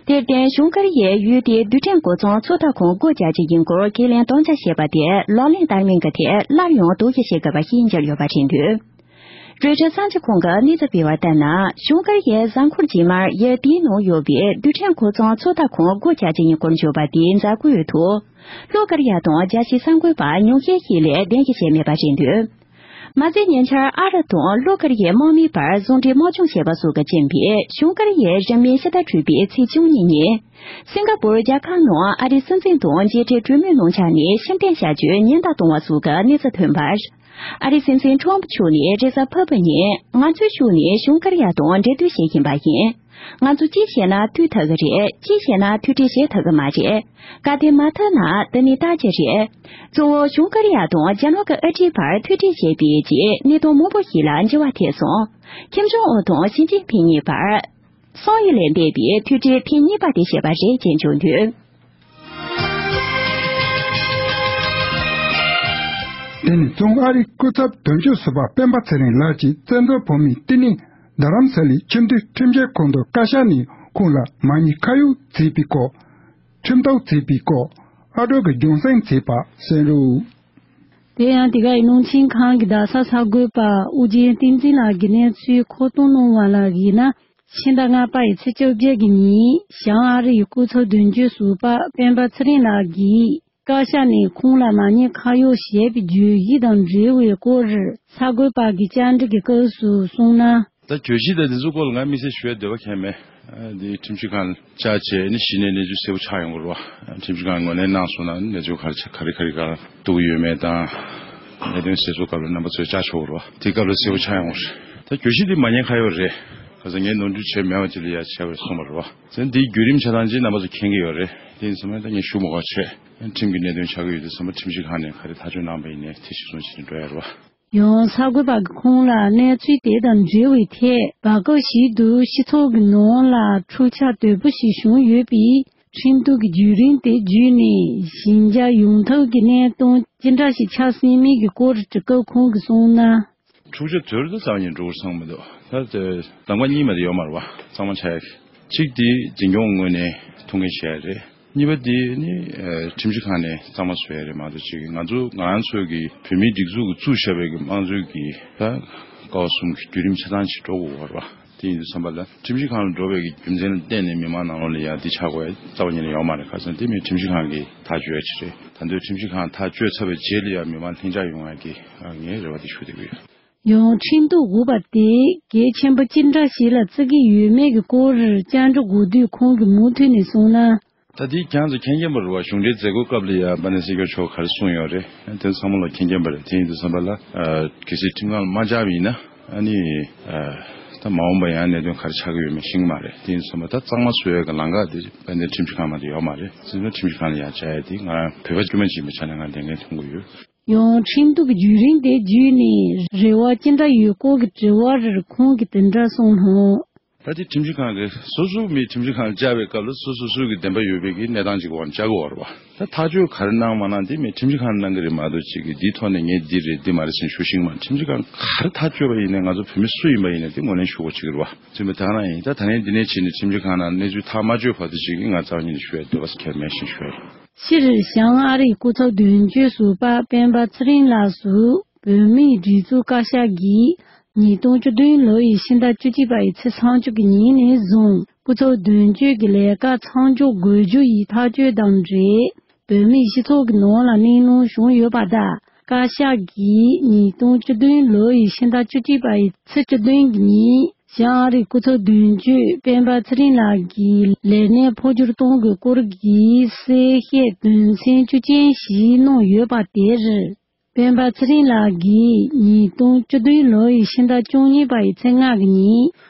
དེར་བརྟེན་བྱང་ཀོ་རི་ཡའི་ཡུལ་དེའི་རྡུལ་ཕྲན་གོ་ཚོང་ཚོད་ལྟ་ཁང་སྒོ་རྒྱག་རྒྱུ་ཡིན་སྐོར་ཁས་ལེན་དམ་བཅའ་བྱས་པ་དེ་ལག་ལེན་བསྟར་མིན་གྱི་ཐད་སླར་ཡང་དོགས་གཞི་བྱེད་དགོས་པ་ཞིག་གྱུར་ཡོད་པ་རེད་འདུག་རོའི་ཊར་གསར་འགྱུར་ཁང་གིས་གནས་ཚུལ་སྤེལ་བར་ལྟར་ན། བྱང་ཀོ་རི་ཡའི་གཟའ་འཁོར་རྗེས་མར་ཡུལ་དེའི་ནང་ཡོད་པའི་རྡུལ་ཕྲན་གོ་ཚོང་ཚོད་ལྟ་ཁང་སྒོ་རྒྱག་རྒྱུ་ཡིན་སྐོར་བརྗོད་པ་དེའི་མཛད་སྒོའི་ཐོག་ལྷོ་ཀོ་རི་ཡ་དང་རྒྱལ་སྤྱིའི་གསར་འགོད་པ་ཉུང་ཤས་ཤིག་ལས་གདན་འདྲེན་བྱས་མེད་པ་རེད་འདུག་མ་ཟད་ཉེ་ཆར་ཨ་རི་དང་ལྷོ་ཀོ་རི་ཡའི་དམག་མིའི་བར་ཟུང་འབྲེལ་དམག་སྦྱོང་བྱས་པ་སོགས་ཀྱིས་རྐྱེན་པས་བྱང་ཀོ་རི་ཡའི་རིང་མིན་ཕྱི་ཟླ་དྲུག་པའི་ཚེས་བཅུ་གཉིས་ཉིན། སིང་ག་པུར་རྒྱལ་ཁབ་ནང་ཨ་རིའི་སྲིད་འཛིན་དང་མཇལ་འཕྲད་གྲོས་མོལ་གནང་འཆར་ནས་ཕྱིར་འཐེན་བྱ་རྒྱུའི་ཉེན་བརྡ་བཏང་བ་སོགས་ཀྱི་གནས་ཚུལ་ཐོན་པར། ཨ་རིའི་སྲིད་འཛིན་ཁྲོམ་ཕུ་མཆོག་ནས་རེས་གཟའ་ཕུར་བུ་ཉིན་ང་ཚོའི་ཕྱོགས་ནས་བྱང་ཀོ་རི་ཡ་དང་འབྲེལ་མཐུད་བྱེད་བཞིན་པ་ཡིན། ང་ཚོ་ཅི་བྱས་ན་ཐུག་ཐུབ་ཀྱི་རེད། ཅི་བྱས་ན་ཐུག་འཕྲད་བྱེད་ཐུབ་ཀྱི་མ་རེད། གལ་ཏེ་མ་ཐུག་ན་དེ་ནི་ལྟ་རྒྱུ་རེད། གཙོ་བོ་བྱང་ཀོ་རི་ཡ་དང་རྒྱ་ནག་གི་དབུ་ཁྲིད་བར་ཐུག་འཕྲད་བྱས་པའི་རྗེས་གནད་དོན་མང་པོ་ཞིག་ལ་འགྱུར་བ་ཐེབས་སོང་། ཁིམ་ཇོང་ཨུན་དང་ཞི་ཅིན་ཕིང་གཉིས་བར། སང་ཡོ་ལས་འདས་པའི་ཐུག་འཕྲད་ཐེངས་གཉིས་པ་དེ་བྱས་པ་རེད་ཅེས་བརྗོད་འདུག་དེ་ནས་བྱང་ཨ་རིའི་སྐུ་ཚབ་དོན་གཅོད་ཟུར་པ་སྤེན་པ་ཚེ་རིང་ལགས་ཀྱིས་བཙན་བྱོལ་བོད་མིའི་བསྟི་གནས་རྡ་རམ་ས་ལའི་ཁྱིམ་སྡེའི་ཁྲིམས་ཞིབ་ཁང་དུ་བཀའ་ཤག་ནས་ཁོང་ལ་མ་ཉེས་ཁ་གཡོགས་བྱས་པའི་སྐོར། ཁྲིམས་གཏུག་བྱས་པའི་སྐོར་ཨ་སྒྲོལ་གྱིས་རྒྱང་སྲིང་བྱས་པ་གསན་རོགས། དེ་ཡང་དེ་ག་ཡི་རླུང་འཕྲིན་ཁང་གི་རྡ་ས་གསར་འགོད་པ་ཨོ་རྒྱན་བསྟན་འཛིན་ལགས་ཀྱིས་གནས་ཚུལ་མཁོ་གཏོང་གནང་བ་ལ་གཞིགས་ན། ཕྱི་ཟླ་ལྔ་པ་ཡི་ཚེས་བཅོ་བརྒྱད་ཀྱི་ཉིན་བྱང་ཨ་རི་ཡི་སྐུ་ཚབ་དོན་གཅོད་ཟུར་པ་སྤེན་པ་ཚེ་རིང་ལགས་ཀྱིས་བཀའ་ཤག་ནས་ཁོང་ལ་མ་ཉེས་ཁ་གཡོགས་བྱས་པའི་བརྗོད་གཞི་དང་འབྲེལ་བའི་སྐོར་གསར་འགོད་པ་གིས་བཅར་འདྲི་གི་སྐབས་སུ་གསུངས་ན། ད་བརྗོད་གཞི་དང་འདི་ཚོའི་སྐོར་ལ་ང་དམིགས་བསལ་ཞུ་ཡ་འདོད་པ་གང་ཡང་མེད། ཨ་འདི་ཁྲིམས་ཞིབ་ཁང་ལ་བཅར་བྱས་ནས་གཞི་ནས་གནས་ཚུལ་གསལ་པོ་ཆགས་ཡོང་གི་རེད་བ། ཁྲིམས་ཞིབ་ཁང་ངོས་ལེན་གནང་སོང་ན་གནས་ཚུལ་ག་རེ་ཆགས་ག་རེ་ག་རེ་ག་རེ་གཏུག་གི་ཡོད་མེད་དང་། གནད་དོན་གསལ་བཟོ་སྐབས་ལ་རྣམ་པ་ཚོས་བཅར་ཆོག་གི་རེད་བ། དེ་སྐབས་ལ་གསལ་པོ་ཆགས་ཡོང་གི་རེད། ད་བརྗོད་གཞི་འདི་མ་ཉེས་ཁ་གཡོགས་རེད། ག་ས་ངས་ནོར་འཁྲུལ་བྱས་མེད་པ་ཅིག་ལ་ཡ་བྱས་པ་རེད་གསུངས་པ་རེད་བ། བྱས་ཙང་འདིའི་བརྒྱུད་རིམ་ཆ་ཚང་ཅིག་རྣམ་པ་ཚོ་མཁྱེན་གྱི་ཡོད་རེད། དེ་ཡིན་ཙང་ད་ངས་ཞུ་མ་དགོས་བྱས། ཁྲིམས་ཀྱི་གནད་དོན་ཆགས་ཀྱི་ཡོད་དུས་ཙམ་པ་ཁྲིམས་ཞིབ་ཁང་ནས་ག་རེ་ཐག་གཅོད་གནང་པ་ཡིན་ནའི་དེ་གཞིར་བཟུང་བྱས་ནས་འགྲོ་ཡ་རེད་བ། ཡང་གསར་འགོད་པ་གིས་ཁོང་ལ་གནས་ཚུལ་དེ་དང་འབྲེལ་བའི་ཐད་བར་སྐབས་ཤིག་ཏུ་སྤྱི་ཚོགས་ཀྱི་ནང་ལ་འཁྲུག་ཆ་དོད་པོ་ཞིག་བྱུང་ཡོད་པས། ཁྲིམས་གཏུག་གི་བརྒྱུད་རིམ་དེ་བརྒྱུད་ནས་ཞི་འཇགས་ཡོང་ཐབས་ཀྱི་གནད་དོན་ཅི་འདྲ་ཞིག་ཆགས་སྲིད་མིན་གྱི་སྐོར་དྲི་སྐབས་ཁོང་གིས་གསུངས་ན། འཁྲུག་ཆ་དོར་དུ་རྩ་བ་ཉིད་འགྲོ་གི་ཚང་མི་འདུག་ད་དེ་ལམ་ཁ་གཉིས་མ་དེ་ཡོད་མ་རེད་བ། གཙང་མ་ཆགས་ཡ་གི་གཅིག་དེ་འཛིན་སྐྱོང་ངོས་ནས་ཐུགས་འགན་བཞེས་ཡ་རེད། གཉིས་པ་དེ་ནི་ཨ་ཁྲིམས་ཞིབ་ཁང་ནས་གཙང་མ་བཟོ་ཡ་རེད་མ་གཏོགས། ཅིག་ང་ཚོ་ང་རང་ཚོ་གི་བོད་མིའི་སྒྲིག་འཛུགས་ཀྱི་བཙུགས་བཞག་པའི་གི་དམངས་གཙོའི་གི་ད་ཀ་བ་གསུམ་གྱི་བརྒྱུད་རིམ་ཆ་ཚང་ཅིག་འགྲོ་དགོས་པ་རེད་བ། དེ་ཡིན་དུས་ཙམ་པ་ལ་ཁྲིམས་ཞིབ་ཁང་ལ་འགྲོ་བའི་གི་རྒྱུ་མཚན་ལ་བརྟེན་ནས་མི་མང་ནང་ལོགས་ལ་ཡ་འདི་ཆགས་དགོས་ཡ་རྩ་བ་ཉིད་ནས་ཡོད་མ་རེད། ཁ་སང་དེ་མིན་ཁྲིམས་ཞིབ་ཁང་གིས་ཐག་གཅོད་ཡ་ཅིག་རེད། ད་དུང་ཁྲིམས་ཞིབ་ཁང་ཐག་གཅོད་ཚར་བའི་རྗེས་ལ་ཡ་མི་མང་ལྷིང་འཇགས་ཡོང་ཡ་གི་ཨ་ངས་རེ་བ་དེ་ཞུ་བསྡད་ཀྱི་ཡོད། ཡང་ཁྲིམས་གཏུག་དགོས་པ་དེ་གལ་ཆེན་པོ་ཅི་འདྲ་ཞིག་ལ་བརྩི་གི་ཡོད་མེད་ཀྱི་སྐོར་བཅར་འདྲི་དགོས་དུས་ཁོང་གིས་མུ་མཐུད་ནས་གསུངས་ན། ད་དེ་ཁྱེད་ཚོ་མཁྱེན་མཁྱེན་པ་རེད་བ། གཞུང་འབྲེལ་མཛད་སྒོའི་སྐབས་ལ་ཡ་དཔལ་ལྡན་སྲིད་སྐྱོང་མཆོག་ག་རེ་གསུངས་ཡོད་རེད། དེ་ཚང་མ་ལ་མཁྱེན་མཁྱེན་པ་རེད། དེ་ཡིན་དུས་ཙམ་པ་ལ་ཨ་གལ་སྲིད་ཁྲིམས་ཁང་ལ་མ་བཅར་བ་ཡིན་ན་ཨ་ནི་ཨ་ད་མ་འོངས་པ་ཡང་གནད་དོན་ག་རེ་ཆགས་ཀྱི་ཡོད་མེད་ཤེས་ཀྱི་མ་རེད། དེ་ཡིན་དུས་ཙམ་པ་ད་གཙང་མ་བཟོ་ཡ་གི་ལམ་ཁ་དེ་དཔལ་ལྡན་ཁྲིམས་ཞིབ་ཁང་མ་གཏོགས་ཡོད་མ་རེད། དེ་ཡིན་ན་ཁྲིམས་ཞིབ་ཁང་ལ་ཡ་བཅར་ཡ་དེ་ང་རང་བོད་པ་དཀྱུས་མ་ཅིག་ཡིན་པའི་ཆ་ནས་ང་ལས་འགན་མཐོང་གི་ཡོད། ཡང་ཁྲིམས་གཏུག་གི་བརྒྱུད་རིམ་དེ་བརྒྱུད་ནས་རེ་བ་ཅི་འདྲ་ཡོད་སྐོར་གྱི་དྲི་བ་རེར་ཁོང་གིས་དེ་འདྲ་གསུངས་སོང་། ད་དེ་ཁྲིམས་ཞིབ་ཁང་གིས་སོ་སོ་མི་ཁྲིམས་ཞིབ་ཁང་ལ་བཅར་བའི་སྐབས་ལ་སོ་སོ་སོ་གི་བདེན་པ་ཡོད་པའི་གི་གནས་སྟངས་ཅིག་གི་འོག་ནས་བཅར་དགོས་པ་རེད་བ། ད་ཐག་གཅོད་ག་རེ་གནང་མ་གནང་དེ་མི་ཁྲིམས་ཞིབ་ཁང་ལ་གནང་གི་རེད་མ་གཏོགས། ཅིག་གི་འདིའི་ཐོག་ནས་ངས་འདི་རེད་འདི་མ་རེད་ཟེར་ནས་ཞུ་ཤེས་ཀྱི་མ་རེད། ཁྲིམས་ཞིབ་ཁང་ག་རེ་ཐག་གཅོད་པ་ཡིན་ནའི་ང་ཚོ་བོད་མི་སུ་ཡིན་པ་ཡིན་ནའི་དེ་ངོས་ལེན་ཞུ་དགོས་ཅིག་རེད་བ། ཚུལ་མི་དག་ན་ཡིན། ད་ད་ནས་འདི་ནས་བྱས་ནས་ཁྲིམས་ཞིབ་ཁང་ནང་གནས་ཚུལ་ཐག་མ་གཅོད་བར་དུ་ཅིག་གི་ང་རྩ་བ་ཉིད་ནས་ཞུ་ཡ་འདོད་པ་ཁྱེར་མེད་ཞེས་ཞུ་ཡ་ཡིན། སྤྱིར་བྱང་ཨ་རིའི་སྐུ་ཚབ་དོན་གཅོད་ཟུར་པ་སྤེན་པ་ཚེ་རིང་ལགས་སུ་བོད་མིའི་སྒྲིག་འཛུགས་བཀའ་ཤག་གིས་ཉིས་སྟོང་བཅུ་བདུན་ལོ་ཡི་ཕྱི་ཟླ་བཅུ་གཅིག་པ་ཡི་ཚེས་ཚར་བཅུ་གི་ཉིན་ནས་བཟུང་སྐུ་ཚབ་དོན་གཅོད་ཀྱི་ལས་ཀ་མཚམས་འཇོག་དགོས་རྒྱུ་ཡི་ཐག་གཅོད་དང་འབྲེལ། བོད་མིའི་སྤྱི་ཚོགས་ཀྱི་ནང་ལ་གླེང་སློང་བྱུང་ཡོད་པ་དང་། བཀའ་ཤག་གིས་ཉིས་སྟོང་བཅུ་བདུན་ལོ་ཡི་ཕྱི་ཟླ་བཅུ་གཅིག་པ་ཡི་ཚེས་བཅུ་བདུན་གྱི་ཉིན་བྱང་ཨ་རིའི་སྐུ་ཚབ་དོན་གཅོད་སྤེན་པ་ཚེ་རིང་ལགས་ཀྱི་ལས་གནས་འཕོ་འགྱུར་གཏོང་དགོས་སྐོར་གྱི་གསལ་བཤད་དོན་ཚན་བཅུ་ཅན་ཞིག་གནང་ཡོད་པ་དེར། སྤེན་པ་ཚེ་རིང་ལགས་ཀྱིས་ཉིས་སྟོང་བཅུ་བདུན་ལོ་ཡི་ཕྱི་ཟླ་བཅུ་གཉིས་པ་ཡི་ཚེས་ལྔ་གི་ཉིན་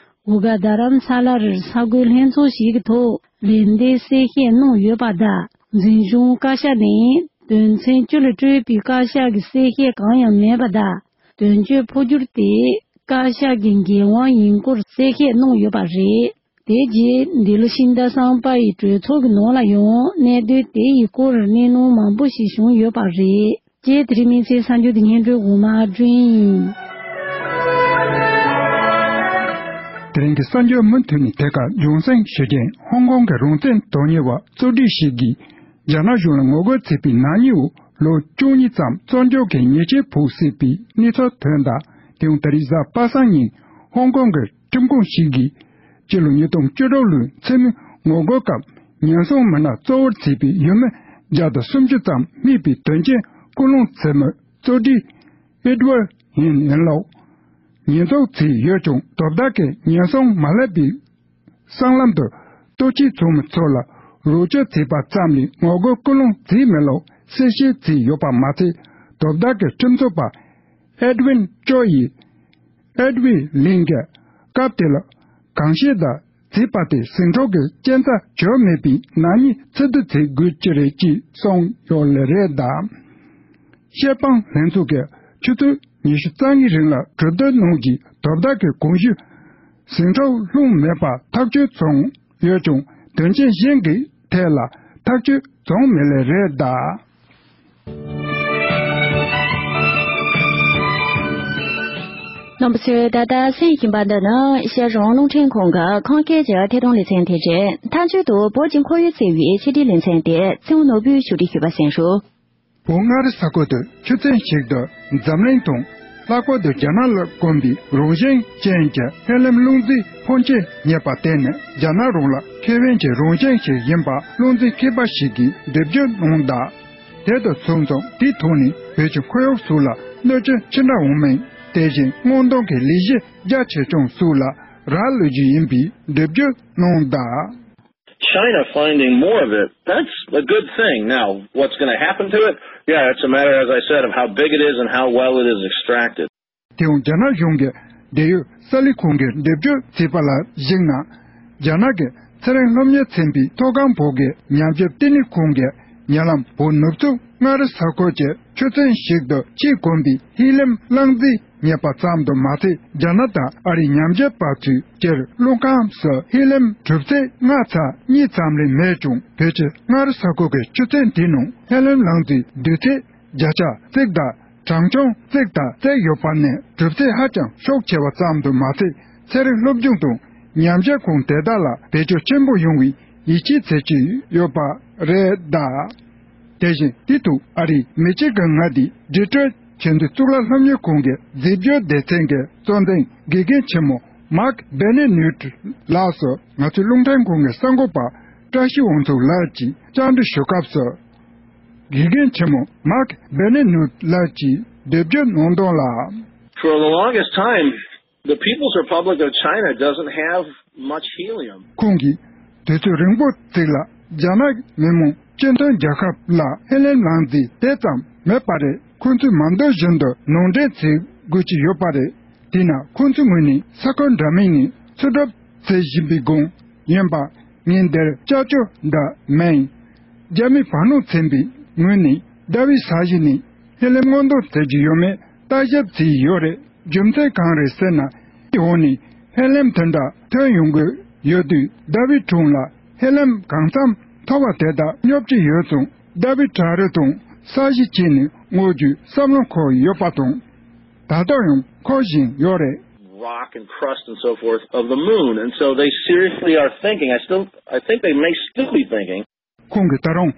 གུ་ག་རྡ་རམ་ས་ལར་གསར་འགོད་ལྷན་ཚོགས་ཤིག་གི་ཐོག་ལན་འདེབས་གསལ་བཤད་གནང་ཡོད་པ་དང་། འཛིན་སྐྱོང་བཀའ་ཤག་ནས་དོན་ཚན་བཅུ་ལས་སྤྲོས་པའི་བཀའ་ཤག་གི་གསལ་བཤད་གང་ཡང་མེད་པ་དང་། དོན་གཅོད་འཕོ་འགྱུར་དེ་བཀའ་ཤག་གི་འགན་དབང་ཡིན་སྐོར་གསལ་བཤད་གནང་ཡོད་པ་རེད། དེ་རྗེས་འདི་ལོ་ཕྱི་ཟླ་གསུམ་པ་ཡི་གྲོས་ཚོགས་ཀྱི་ནང་ལ་ཡང་གནད་དོན་དེ་ཡི་སྐོར་གླེང་སློང་མང་པོ་ཞིག་བྱུང་ཡོད་པ་རེད། ཅེས་དེ་རིང་མི་ཚེའི་གསར་འགྱུར་དེ་སྙན་སྒྲོན་འོག་མ་བསྐྲུན་ཡིན། དེ་རིང་གི་གསར་འགྱུར་མུ་མཐུད་ནས་དེ་ག་འབྱུང་སྲིང་ཞུ་རྒྱུ་ཡིན། ཧོང་ཀོང་གི་རང་བཙན་དོན་གཉེར་བ་གཙོ་སྒྲིག་ཞིག་གིས་རྒྱ་ནག་གཞུང་ལ་ངོ་རྒོལ་བྱས་པའི་ནག་ཉེས་འོག་ལོ་བཅུ་གཉིས་ཙམ་བཙོན་འཇུག་གི་ཉེས་ཆད་ཕོག་སྲིད་པའི་གནས་ཚུལ་ཐོན་གདའ། དེ་ཡང་ད་རེས་གཟའ་པ་སངས་ཉིན་ཧོང་ཀོང་གི་ཁྲིམས་ཁང་ཞིག་གིས་སྤྱི་ལོ་ཉིས་སྟོང་བཅུ་དྲུག་ལོའི་མཚན་མོའི་ངོ་རྒོལ་སྐབས་ཉེན་སྲུང་མི་སྣ་གཙོ་བོར་བྱས་པའི་ཡུལ་མི་བརྒྱ་དང་སུམ་ཅུ་ཙམ་རྨས་པའི་དོན་རྐྱེན་སྐུལ་སློང་བྱེད་མི་གཙོ་སྒྲིག་ཨེ་ཌི་ཝར་ཧིན་ཡིན་ལུགས་ཉེས་འཛུགས་བྱས་ཡོད་ཀྱང་། དོ་བདག་གིས་ཉེན་སྲུང་མ་བསླེབས་པའི་སྲང་ལམ་དུ་ལྟོ་ཆས་བཙོང་མི་ཚོ་ལ་རོགས་སྐྱོར་བྱས་པ་ཙམ་ལས་ངོ་རྒོལ་སྐུལ་སློང་བྱས་མེད་ལུགས་གསལ་བཤད་བྱས་ཡོད་པ་མ་ཚད། དོ་བདག་གི་ཁྲིམས་རྩོད་པ་ཨེ་ཌི་ཝིན་ཅོ་ཡིས་ཨེ་ཌི་ཝི་ལིན་གྱིས་སྐབས་དེ་ལ་གང་བཤད་དང་བྱས་པ་དེ་ཟིང་འཁྲུག་གི་རྐྱེན་རྩ་བྱུང་མེད་པའི་ནག་ཉེས་ཚིག་སྡུད་བྱེད་དགོས་ཀྱི་རེད་ཅེས་གསུངས་ཡོད་ལེ་རེད་གདའ། བཤད་དཔང་ལྷན་ཚོགས་ཀྱིས་ཆུ་ཚོད་ཉི་ཤུ་རྩ་གཉིས་རིང་ལ་གྲོས་བསྡུར་གནང་རྗེས་དོ་བདག་གི་གོང་ཞུས་ཟིང་འཁྲུག་སློང་མེད་པར་ཐག་གཅོད་བྱུང་ཡོད་ཀྱང་། དོན་རྐྱེན་གཞན་གྱི་ཐད་ལ་ཐག་གཅོད་བྱུང་མེད་ལེ་རེད་གདའ། རྣམ་པ་ཚོས་ད་ལྟ་གསན་བཞིན་པ་འདི་ནི་ཤར་རོང་རླུང་འཕྲིན་ཁང་གི་ཁམས་སྐད་ཀྱི་ཐད་གཏོང་ལེ་ཚན་དེ་རེད། མཐའ་མཇུག་ཏུ་བོད་ཀྱི་ཁོར་ཡུག་བརྩི་བའི་ཕྱི་དྲིལ་ལེ་ཚན་དེ་ཚེ་དབང་ནོར་བུས་ཕྱོགས་སྒྲིག་ཞུས་པ་གསན་ཞུ། བོད་མངའ་རིས་ས་ཁུལ་དུ་ཆུ་ཚན་ཞིག་ཏུ་འཛམ་གླིང་དང་ལྷག་པར་དུ་རྒྱ་ནག་ལ་དགོན་པའི་རང་བཞིན་ཅན་གྱི་ཧེ་ལེམ་རླུང་རྫས་ཕོན་ཆེ་རྙེད་པ་དེ་ནི་རྒྱ་ནག་རང་ལ་ཁེ་ཕན་གྱི་རང་བཞིན་ཞིག་ཡིན་པ་རླུང་རྫས་མཁས་པ་ཞིག་གིས་འགྲེལ་བརྗོད་གནང་གདའ། དེ་དང་མཚུངས་ཙང་དེའི་ཐོག་ནས་བོད་ཀྱི་ཁོར་ཡུག་སོགས་ལ་གནོད་སྐྱོན་ཅི་འདྲ་འོང་མིན། དེ་བཞིན་སྔོག་འདོན་གྱི་ལས་གཞི་རྒྱ་ཆེ་ཆུང་སོགས་ལ་རག་ལུས་རྒྱུ་ཡིན་པའི་འགྲེལ་བརྗོད་གནང་གདའ། China finding more of it, that's a good thing. Now, what's going to happen to it? Yeah, it's a matter, as I said, of how big it is and how well it is extracted. དེ་ཡང་རྒྱ་ནག་གཞུང་གི་འབྲེལ་ཡོད་གསར་ལས་ཁང་གིས་འགྲེལ་བརྗོད་བྱས་པ་ལ་གཞིགས་ན། རྒྱ་ནག་གི་ཚེ་རིང་སློབ་གཉེར་ཚན་པའི་མཐོ་སྒང་བོད་ཀྱི་ཉམས་ཞིབ་ལྟེ་གནས་ཁང་གིས་ཉེ་ལམ་བོད་ནུབ་ཕྱོགས་མངའ་རིས་ས་ཁུལ་གྱི་ཆུ་ཚན་ཞིག་ཏུ་ཆེས་དཀོན་པའི་ཧེ་ལེམ་རླུང་རྫས་རྙེད་པ་ཙམ་དུ་མ་ཟད། རྒྱ་ནག་དང་ཨ་རིའི་ཉམས་ཞིབ་པ་ཚོས་སྤྱིར་རླུང་ཁམས་སུ་ཧེ་ལེམ་གྲུབ་ཚད་ལྔ་ཚེག་གཉིས་ཙམ་ལས་མེད་ཀྱང་། བོད་ཀྱི་མངའ་རིས་ས་ཁུལ་གྱི་ཆུ་ཚན་དེའི་ནང་ཧེ་ལེམ་རླུང་རྫས་བསྡུས་ཚད་བརྒྱ་ཆ་གཅིག་དང་ གྲངས་ཆུང་བརྩེགས་དང་བརྩེགས་ཡོད་པ་ནས་གྲུབ་ཚད་ཧ་ཅང་ཤུགས་ཆེ་བ་ཙམ་དུ་མ་ཟད། ཚན་རིག་སློབ་སྦྱོང་དང་ཉམས་ཞིབ་ཁུངས་དེ་དག་ལ་བེད་སྤྱོད་ཆེན་པོ་ཡོང་བའི་ཡིད་ཆེས་བྱེད་ཀྱི་ཡོད་པ་རེད་གདའ། དེ་བཞིན་དེ་དུས་ཨ་རིའི་མི་གཅིག་གི་ང་དེ་ཌི་ཊོ་རེཊ་ཆེས་མཐོའི་གཙུག་ལག་སློབ་གཉེར་ཁང་གི་རྫས་སྦྱོར་སྡེ་ཚན་གྱི་གཙོ་འཛིན་དགེ་རྒན་ཆེན་མོ་མཱག་བེ་ནེ་ནུད་ལགས་སུ་ང་ཚོའི་རླུང་འཕྲིན་ཁང་གི་གསར་འགོད་པ་བཀྲ་ཤིས་དབང་ཕྱུག་ལགས་ཀྱིས་བཅར་འདྲི་ཞུ་སྐབས་སུ། དགེ་རྒན་ཆེན་མོ་མཱག་བེ་ནེ་ནུད་ལགས་ཀྱིས་འགྲེལ་བརྗོད་གནང་དོན་ལ། For the longest time, the People's Republic of China doesn't have much helium. ཁོང་གིས་དུས་ཚོད་རིང་པོ་ཅིག་ལ་རྒྱ་ནག་མི་དམངས་སྤྱི་མཐུན་རྒྱལ་ཁབ་ལ་ཧེ་ལེམ་རླངས་རྫས་དེ་ཙམ་མེད་པ་རེད། ཁོང་ཚོས་མ་འདོད་བཞིན་དུ་ནང་འདྲེན་བྱེད་དགོས་ཀྱི་ཡོད་པ་རེད། དེས་ན་ཁོང་ཚོའི་ངོས་ནས་ས་ཁུལ་འདྲ་མིན་ནས་འཚོལ་སྒྲུབ་བྱེད་བཞིན་པའི་སྒང་ཡིན་པ། ངས་འདིར་ཅ་ཅོ་འདྲ་མིན། རྒྱ་མི་བར་སྣང་ཚན་པའི་ངོས་ནས་ཟླ་བའི་ས་གཞི་ནས་ཧེ་ལེམ་སྔོག་འདོན་བྱེད་ཀྱི་ཡོད་མེད་ལྟ་ཞིབ་བྱས་ཡོད་རེད། རྒྱུ་མཚན་གང་རེད་ཟེར་ན། འོག་ནས་ཧེ་ལེམ་དེ་འདྲ་ཐོན་ཡོང་གི་ཡོད་དུས། ཟླ་བའི་དྲུང་ལ་ཧེ་ལེམ་གང་འཚམ་མཐོ་བ་དེ་དག་སྙོབ་ཀྱི་ཡོད་ཙང་། ཟླ་བའི་བྲག་རི་དང་ས་གཞི་བྱས་ནས་སྔོག་རྒྱུའི་བསམ་བློ་འཁོར་ཡོད་པ་དང་། ད་ལྟ་ཡང་འཁོར་བཞིན་ཡོད་རེད། Rock and crust and so forth of the moon. And so they seriously are thinking. I still, I think they may still be thinking. ཁོང་གིས་ད་རུང་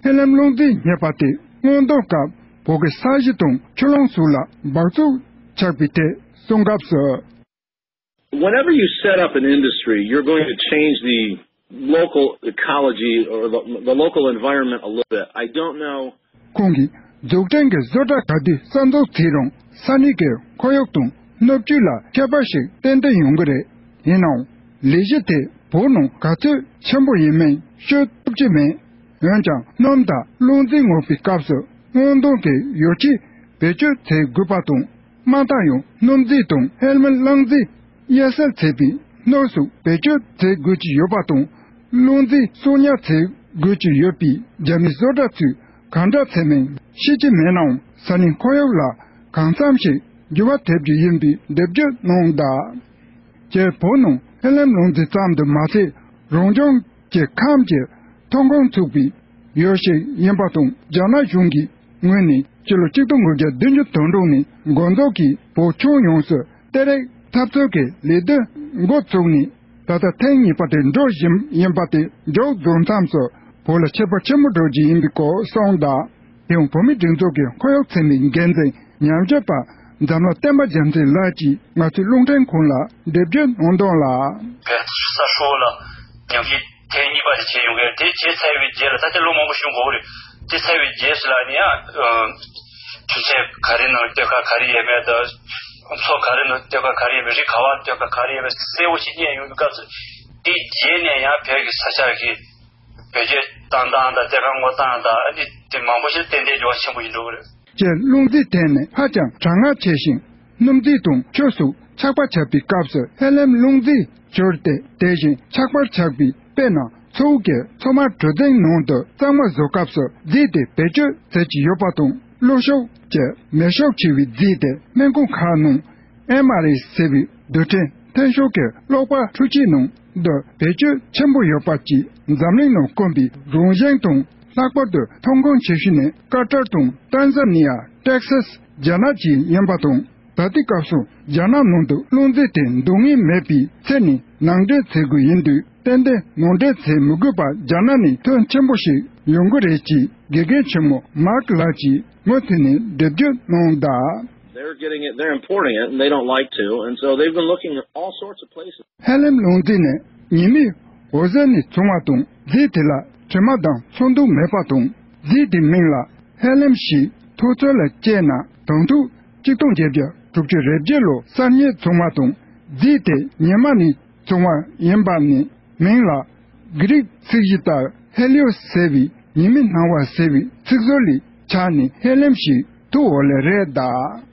ཧེ་ལེམ་རླུང་རྫས་རྙེད་པ་དེ་སྔོག་འདོན་སྐབས་བོད་ཀྱི་ས་གཞི་དང་ཆུ་ཀླུང་སོགས་ལ་འབག་བཙོག་ཆགས་པའི་ཐད་གསུང་སྐབས་སུ། Whenever you set up an industry, you're going to change the local ecology or the, the local environment a little bit. I don't know. ཁོང་གིས་འཛུགས་སྐྲུན་གྱི་བཟོ་གྲྭ་ག་དུས་གསར་འཛུགས་བྱས་རུང་། ས་གནས་ཀྱི་ཁོར་ཡུག་དང་སྣོད་བཅུད་ལ་ཁྱད་པར་ཞིག་ཏན་ཏན་ཡོང་གི་རེད། ཡིན་ནའང་ལས་གཞི་དེ་བོད་ནང་ག་ཚོད་ཆེན་པོ་ཡིན་མིན་ཤོད་ཐུབ་ཀྱི་མེད། འོན་ཀྱང་སྣུམ་དང་རླུང་རྫས་སྔོག་པའི་སྐབས་སུ་སྔོག་འདོན་གྱི་ཡོ་བྱད་བེད་སྤྱོད་བྱེད་དགོས་པ་དང་། མ་མཐའ་ཡང་སྣུམ་རྫས་དང་ཧེ་ལེམ་རླངས་རྫས་དབྱེ་གསལ་བྱེད་པའི་སྣོད་སོགས་བེད་སྤྱོད་བྱེད་དགོས་ཀྱི་ཡོད་པ་དང་། རླུང་རྫས་གསོག་ཉར་བྱེད་དགོས་ཀྱི་ཡོད་པའི་རྒྱ་མིའི་བཟོ་གྲྭ་ཚོས་གང་འདྲ་བྱས་མིན་ཤེས་ཀྱི་མེད་ནའང་། ས་གནས་ཁོར་ཡུག་ལ་གང་འཚམ་ཞིག་འགྱུར་བ་ཐེབས་རྒྱུ་ཡིན་པའི་འགྲེལ་བརྗོད་གནང་གདའ། སྤྱིར་བོད་ནང་ཧེ་ལེམ་རླུང་རྫས་ཙམ་དུ་མ་ཟད། རང་བྱུང་གི་ཁམས་ཀྱི་ཐོན་ཁུངས་ཚུགས་པའི་ཡུལ་ཞིག་ཡིན་པ་དང་། རྒྱ་ནག་གཞུང་གི་ངོས་ནས་ཕྱི་ལོ་ཆིག་སྟོང་དགུ་བརྒྱ་བདུན་ཅུ་དོན་དྲུག་ནས་འགོ་འཛུགས་ཀྱིས་བོད་ཁྱོན་ཡོངས་སུ་གཏེར་རེག་འཐབ་རྩོད་ཀྱི་ལས་དོན་འགོ་བཙུགས་ནས། ད་ལྟ་ཐེངས་གཉིས་པ་དེ་འགྲོ་བཞིན་ཡིན་པ་དེ་མཇུག་རྫོགས་མཚམས་སུ། བོད་ལ་ཁྱད་པར་ཆེན་པོ་འགྲོ་རྒྱུ་ཡིན་པའི་སྐོར་གསུངས་གདའ། དེ་ཡང་བོད་མིའི་སྒྲིག་འཛུགས་ཀྱི་ཁོར་ཡུག་ཚན་པའི་འགན་འཛིན་ཉམས་ཞིབ་པ་འཛམ་ལྷ་བསྟན་པ་རྒྱལ་མཚན་ལགས་ཀྱིས་ང་ཚོའི་རླུང་འཕྲིན་ཁང་ལ་འགྲེལ་བརྗོད་གནང་དོན་ལ། བོད་ས་ཧྲོ་ལ་ཉམས་ཞིབ་ཐེངས་གཉིས་པ་དེ་བྱས་ཡོང་གི་རེད། དེ་བྱས་ཚར་བའི་རྗེས་ལ་ད་ལྟ་ལོ་མང་པོ་ཞིག་འགོར་གི་རེད། དེ་ཚར་བའི་རྗེས་སུ་ལ་ནི་ཡང་ཆུ་ཚན་ག་རེ་ནང་སྟོད་ཁ་ག་རེ་ཡོད་མེད་དང་། མཚོ་ག་རེ་ནང་སྟོད་ཁ་ག་རེ་ཡོད་མེད། རི་ག་བ་སྟོད་ཁ་ག་རེ་ཡོད་མེད་གསལ་བོ་ཞིག་རྙེད་ཡོང་གི་སྐབས་སུ། དེའི་རྗེས་ནས་ཡང་བོད་ཀྱི་ས་ཆ་གི་བེད་སྤྱོད་བཏང་སྟངས་དང་། གཏེར་ཁ་སྔོག་སྟངས་དང་། ཨ་ནི་དེ་མང་པོ་ཞིག་ཏན་ཏན་འགྱུར་བ་ཆེན་པོ་ཞིག་འགྲོ་གི་རེད། སྤྱིར་རླུང་རྫས་ཐད་ནས་ཧ་ཅང་གྲང་ངར་ཆེ་ཞིང་། སྣུམ་རྫས་དང་ཆུ་སོགས་ཆགས་པ་ཆགས་པའི་སྐབས་སུ་ཧེ་ལེམ་རླུང་རྫས་སྦྱོར་ཏེ། དེ་བཞིན་ཆགས་པར་ཆགས་པའི་དཔེར་ན། མཚོ་འོག་གི་མཚོ་དམར་གྲུ་གཟིངས་ནང་དུ་གཙང་མ་བཟོ་སྐབས་སུ་རྫས་དེ་བེད་སྤྱོད་བྱེད་ཀྱི་ཡོད་པ་དང་། གློག་ཤུགས་ཀྱི་མེ་ཤུགས་ཆེ་བའི་རྫས་དེ་སྨན་ཁང་ཁག་ནང་། ཨེམ་ཨར་ཨེ་ཟེར་བའི་རྡུལ་ཕྲན་འཐེན་ཤོག་གི་གློག་པར་འཕྲུལ་ཆས་ནང་དུ་བེད་སྤྱོད་ཆེན་པོ་ཡོད་པ་བཅས། འཛམ་གླིང་ནང་དཀོན་པའི་རང་བཞིན་དང་། ལྷག་པར་དུ་ཐོན་ཁུངས་ཆེ་ཤོས་ནི་ཀ་ཏར་དང་ཏན་ཟ་ནི་ཡ། ཏེག་སཱས། རྒྱ་ནག་བཅས་ཡིན་པ་དང་། ད་ལྟའི་སྐབས་སུ་རྒྱ་ནག་ནང་དུ་རླུང་རྫས་དེ་འདང་ངེས་མེད་པའི་ཚེ་ནི་ནང་འདྲེན་བྱེད་དགོས་ཡིན་དུས། ཏན་ཏན་ནང་འདྲེན་བྱེད་མི་དགོས་པ་རྒྱ་ནག་ནས་ཐོན་ཆེན་པོ་ཞིག་ཡོང་གི་རེད་ཅེས་དགེ་རྒན་ཆེན་མོ་མཱག་ལགས་ཀྱིས་མུ་མཐུད་ནས་འགྲེལ་བརྗོད་གནང་གདའ། They're getting it, they're importing it, and they don't like to, and so they've been looking at all sorts of places. ཧེ་ལེམ་རླུང་རྫས་ནི་ཉི་མའི་འོད་ཟེར་ནས་བྱུང་བ་དང་། རྫས་དེ་ལ་དྲི་མ་དང་ཚོན་མདོག་མེད་པ་དང་། རྫས་དེའི་མིང་ལ་ཧེ་ལེམ་ཞེས་ཐོགས་ཚུལ་ལ་དཔྱད་ན། དང་ཐོག་ཆིག་སྟོང་བརྒྱད་བརྒྱ་དྲུག་ཅུ་རེ་བརྒྱད་ལོར་གསར་རྙེད་བྱུང་བ་དང་། རྫས་དེ་ཉི་མ་ནས་བྱུང་བ་ཡིན་པ་ནས། མིང་ལ་གྷི་རིག་ཚིག་གཞི་ལྟར་ཧེ་ལིའོ་སི་ཟེར་བའི་ཉི་མའི་སྣང་བ་ཟེར་བའི་ཚིག་ཟུར་ལས་ཆགས་ནས་ཧེ་ལེམ་ཞེས་ཐོགས་ཡོད་ལེ་རེད་གདའ།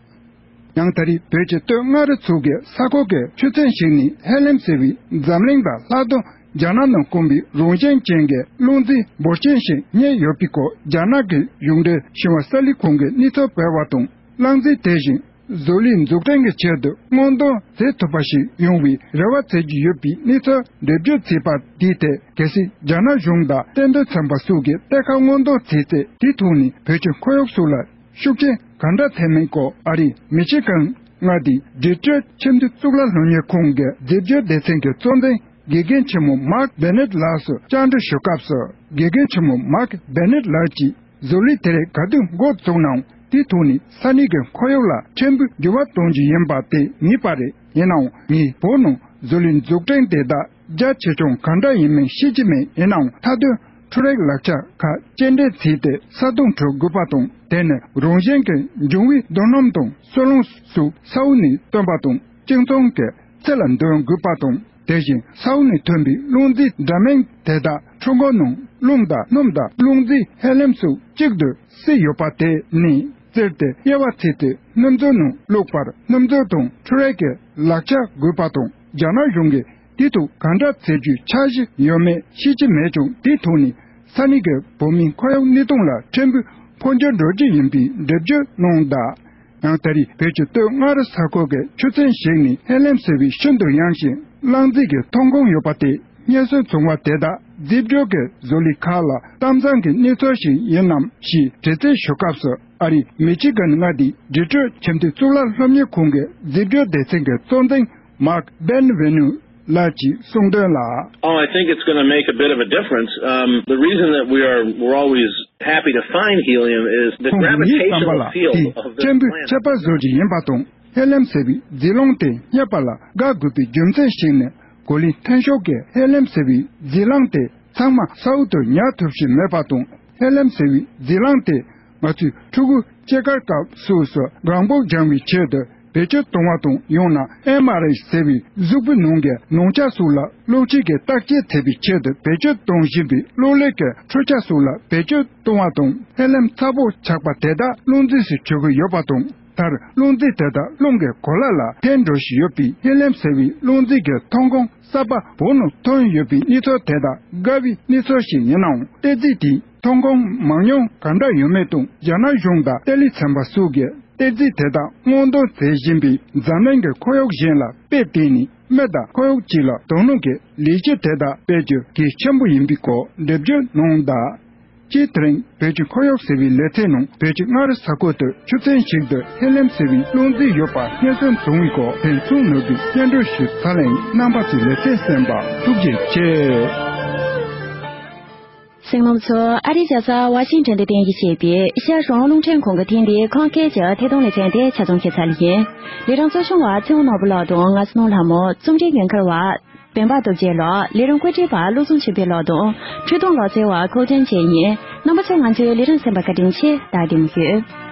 ཡང་ད་རེས་བོད་ཀྱི་སྟོད་མངའ་རིས་ཚོ་གི་ས་ཁུལ་གྱི་ཆུ་ཚན་ཞིག་ནས་ཧེ་ལེམ་ཟེར་བའི་འཛམ་གླིང་དང་ལྷག་དོན་རྒྱ་ནག་ནང་དཀོན་པའི་རང་བཞིན་ཅན་གྱི་རླུང་རྫས་འབོར་ཆེན་ཞིག་རྙེད་ཡོད་པའི་སྐོར། རྒྱ་ནག་གི་གཞུང་འབྲེལ་ཞི་བ་གསར་ལས་ཁང་གི་གནས་ཚུལ་སྤེལ་བ་དང་། རླངས་རྫས་དེ་བཞིན་བཟོ་ལས་འཛུགས་སྐྲུན་གྱི་ཆེད་དུ་སྔོག་འདོན་བྱེད་ཐུབ་པ་ཞིག་ཡོང་བའི་རེ་བ་བྱེད་ཀྱི་ཡོད་པའི་གནས་ཚུལ་འགྲེལ་བརྗོད་བྱས་པ་དེའི་ཐད། གལ་སྲིད་རྒྱ་ནག་གཞུང་དང་བསྟན་དོན་ཚན་པ་སོགས་ཀྱིས་གཏེར་ཁ་སྔོག་འདོན་བྱས་ཚེ། དེའི་ཐོག་ནས་བོད་ཀྱི་ཁོར་ཡུག་སོགས་ལ་ཤུགས་རྐྱེན་ ག་འདྲ་ཐེབས་མིན་སྐོར་ཨ་རིའི་མི་ཆི་གན་མངའ་སྡེའི་ཌི་ཊོ་ཆེས་མཐོའི་གཙུག་ལག་སློབ་གཉེར་ཁང་གི་རྫས་སྦྱོར་སྡེ་ཚན་གྱི་གཙོ་འཛིན་དགེ་རྒན་ཆེན་མོ་མཱག་བེ་ནེད་ལགས་སུ་བཅར་འདྲི་ཞུ་སྐབས་སུ། དགེ་རྒན་ཆེན་མོ་མཱག་བེ་ནེད་ལགས་ཀྱིས་བཟོ་ལས་དེ་རིགས་ག་དུས་འགོ་བཙུགས་ནའང་དེའི་ཐོག་ནས་ས་གནས་ཀྱི་ཁོར་ཡུག་ལ་ཕྲན་བུ་འགྱུར་བ་གཏོང་རྒྱུ་ཡིན་པ་དེ་ངེས་པ་རེད། ཡིན་ནའང་ངས་བོད་ནང་བཟོ་ལས་འཛུགས་སྐྲུན་དེ་དག་རྒྱ་ཆེ་ཆུང་ག་འདྲ་ཡིན་མིན་ཤེས་ཀྱི་མེད། ཡིན་ནའང་མཐའ་དོན་འཕྲུལ་རིག་ལག་ཆ་ཁག་སྐྱེལ་འདྲེན་བྱས་ཏེ་ས་དོང་འཕྲོ་དགོས་པ་དང་། དེ་ནི་རང་བཞིན་གྱི་འབྱུང་བའི་རྡོ་སྣུམ་དང་སོལ་རླངས་སོགས་ས་འོག་ནས་བཏོན་པ་དང་། གཅིག་མཚུངས་ཀྱི་ཚད་ལ་འདོན་དགོས་པ་དང་། དེ་བཞིན་ས་འོག་ནས་ཐོན་པའི་རླུང་རྫས་འདྲ་མིན་དེ་དག་ཁྲོམ་སྒར་ནང་རླུང་དང་སྣུམ་དང་རླུང་རྫས་ཧེ་ལེམ་སོགས་གཅིག་ཏུ་བསྲེས་ཡོད་པ་དེ་ནས་བཙིར་ཏེ་དབྱེ་བ་ཕྱེ་སྟེ་སྣུམ་བཟོ་ནང་བླུགས་པར་སྣུམ་བཟོ་དང་འཕྲུལ་རིག་གི་ལག་ཆ་དགོས་པ་དང་། རྒྱ་ནག་གཞུང་གིས་དེའི་ཐོག་ག་འདྲ་བྱེད་རྒྱུའི་འཆར་གཞི་ཡོད་མེད་ཤེས་ཀྱི་མེད་ཀྱང་། དེའི་ཐོག་ནས་ས་གནས་ཀྱི་བོད་མིའི་ཁོར་ཡུག་གནས་སྟངས་ལ་ཕྲན་བུ་འཕོ་འགྱུར་འགྲོ་རྒྱུ་ཡིན་པའི་འགྲེལ་བརྗོད་གནང་གདའ། ཡང་ད་རེས་བོད་ཀྱི་སྟོད་མངའ་རིས་ས་ཁུལ་གྱི་ཆུ་ཚན་ཞིག་ནས་ཧེ་ལེམ་ཟེར་བའི་ཤིན་ཏུ་ཡངས་ཤིང་རླངས་རྫས་ཀྱི་ཐོན་ཁུངས་ཡོད་པ་དེ་རྙེད་སོན་བྱུང་བ་དེ་དག་རྫས་སྦྱོར་གྱི་བཟོ་ལས་ཁག་ལ་གཏམ་བཟང་གི་གནས་ཚུལ་ཞིག་ཡིན་ནམ་ཞེས་དྲི་རྩད་ཞུ་སྐབས་སུ། ཨ་རིའི་མི་ཆི་གན་མངའ་སྡེའི་ཌི་ཊོ་ཆེས་མཐོའི་གཙུག་ལག་སློབ་གཉེར་ཁང་གི་རྫས་སྦྱོར་སྡེ་ཚན་གྱི་གཙོ་འཛིན་མཱག་བེན་ཝེ་ནུ་ལགས་ཀྱིས་གསུངས་དོན་ལ། Oh, I think it's going to make a bit of a difference. Um, the reason that we are we're always happy to find helium is the ཁོང་གིས་ངའི་བསམ་པ་ལ། དེས་ཕྲན་བུ་ཁྱད་པར་བཟོ་རྒྱུ་ཡིན་པ་དང་། ཧེ་ལེམ་ཟེར་བའི་རྫས་རླངས་དེ་རྙེད་པ་ལ་དགའ་དགོས་པའི་རྒྱུ་མཚན་ཞིག་ནི། གོ་ལའི་མཐིལ་ཤོག་གི་ཧེ་ལེམ་ཟེར་བའི་རྫས་རླངས་དེ་ཚང་མ་ས་འོག་ཏུ་ཉར་ཐུབ་བཞིན་མེད་པ་དང་། ཧེ་ལེམ་ཟེར་བའི་རྫས་རླངས་དེ་ང་ཚོས་ཕྲུ་གུ་སྐྱེས་སྐར་སྐབས་སོགས་སུ་གང་བོ་སྦྱང་བའི་ཆེད་དུ་བེད་སྤྱོད་གཏོང་བ་དང་། ཡང་ན་ཨེམ་ཨར་ཨེཆ་ཟེར་བའི་གཟུགས་པོའི་ནང་གི་ནང་ཆ་སོགས་ལ་གློག་ཆས་ཀྱི་བརྟག་དཔྱད་བྱེད་པའི་ཆེད་དུ་བེད་སྤྱོད་གཏོང་བཞིན་པའི་གློག་ཀླད་ཀྱི་འཕྲུལ་ཆ་སོགས་ལ་བེད་སྤྱོད་གཏོང་བ་དང་། ཧེ་ལེམ་ཚ་པོ་ཆགས་པ་དེ་དག་རླུང་རྫས་སུ་གྱུར་གྱི་ཡོད་པ་དང་། མཐར་རླུང་རྫས་དེ་དག་རླུང་གི་གོ་ལ་ལ་འཕེན་འགྲོ་བཞིན་ཡོད་པས། ཧེ་ལེམ་ཟེར་བའི་རླུང་རྫས་ཀྱི་ཐོན་ཁུངས་གསར་པ་བོད་ནང་ཐོན་ཡོད་པའི་གནས་ཚུལ་དེ་དག་དགའ་བའི་གནས་ཚུལ་ཞིག་ཡིན་ནའང་། གཏེར་རྫས་དེའི་ཐོན་ཁུངས་མང་ཉུང་ག་འདྲ་ཡོད་མེད་དང་། རྒྱ་ནག་གཞུང་དང་ལྟེ་ལི་ཚན་པ་སོགས་ཀྱིས་གཏེར་རྫས་དེ་དག་སྔོག་འདོན་མཛད་བཞིན་པའི་འཛམ་གླིང་གི་ཁོར་ཡུག་གཞན་ལ་དཔེ་བལྟས་ནས། མི་དང་ཁོར་ཡུག་སྤྱི་ལ་དོ་སྣང་གི་ལས་གཞི་དེ་དག་སྤེལ་རྒྱུ་གལ་ཆེན་པོ་ཡིན་པའི་སྐོར་འགྲེལ་བརྗོད་གནང་གདའ། སྤྱིར་དེ་རིང་བོད་ཀྱི་ཁོར་ཡུག་ཟེར་བའི་ལེ་ཚན་ནང་བོད་ཀྱི་མངའ་རིས་ས་ཁུལ་དུ་ཆུ་ཚན་ཞིག་ཏུ་ཧེ་ལེམ་ཟེར་བའི་རླུང་རྫས་ཡོད་པ་རྙེད་སོན་བྱུང་བའི་སྐོར་ཕན་ཚུན་ནོར་བུས་སྙན་སྒྲོན་ཞུས་ཚར་ལེ་ཡིན། རྣམ་པ་ཚོས་ལེ་ཚན་གསན་པར་ཐུགས་རྗེ་ཆེ། གསན་མཁན་ཚོ། ཨ་རིའི་རྒྱལ་ས་ཝ་ཤིང་ཊོན་དུ་རྟེན་གཞི་བྱས་པའི་ཤར་རོང་རླུང་འཕྲིན་ཁང་གི་ཐེངས་འདིའི་ཁམས་སྐད་ཀྱི་ཐད་གཏོང་ལེ་ཚན་དེ་ཆ་ཚང་ཁྱད་མཚར་ཡིན། ལས་རིམ་གཙོ་སྐྱོང་བ་ཚེ་དབང་ནོར་བུ་ལགས་དང་ང་སྣང་ལྷ་མོ། རྩོམ་སྒྲིག་འགན་འཁུར་བ་བན་པ་སྟོབས་རྒྱལ་ལགས། ལས་རིམ་བཀོད་སྒྲིག་པ་བློ་བཟང་ཆོས་འཕེལ་ལགས་དང་འཕྲུལ་གཏོང་ལག་རྩལ་བ་ཀོལ་ཏན་ཅེ་ཡིན། རྣམ་པ་ཚོས་ང་ཚོའི་ལས་རིམ་གསན་པར་བཀའ་དྲིན་ཆེ། ད་བདེ་མོ་བྱོས།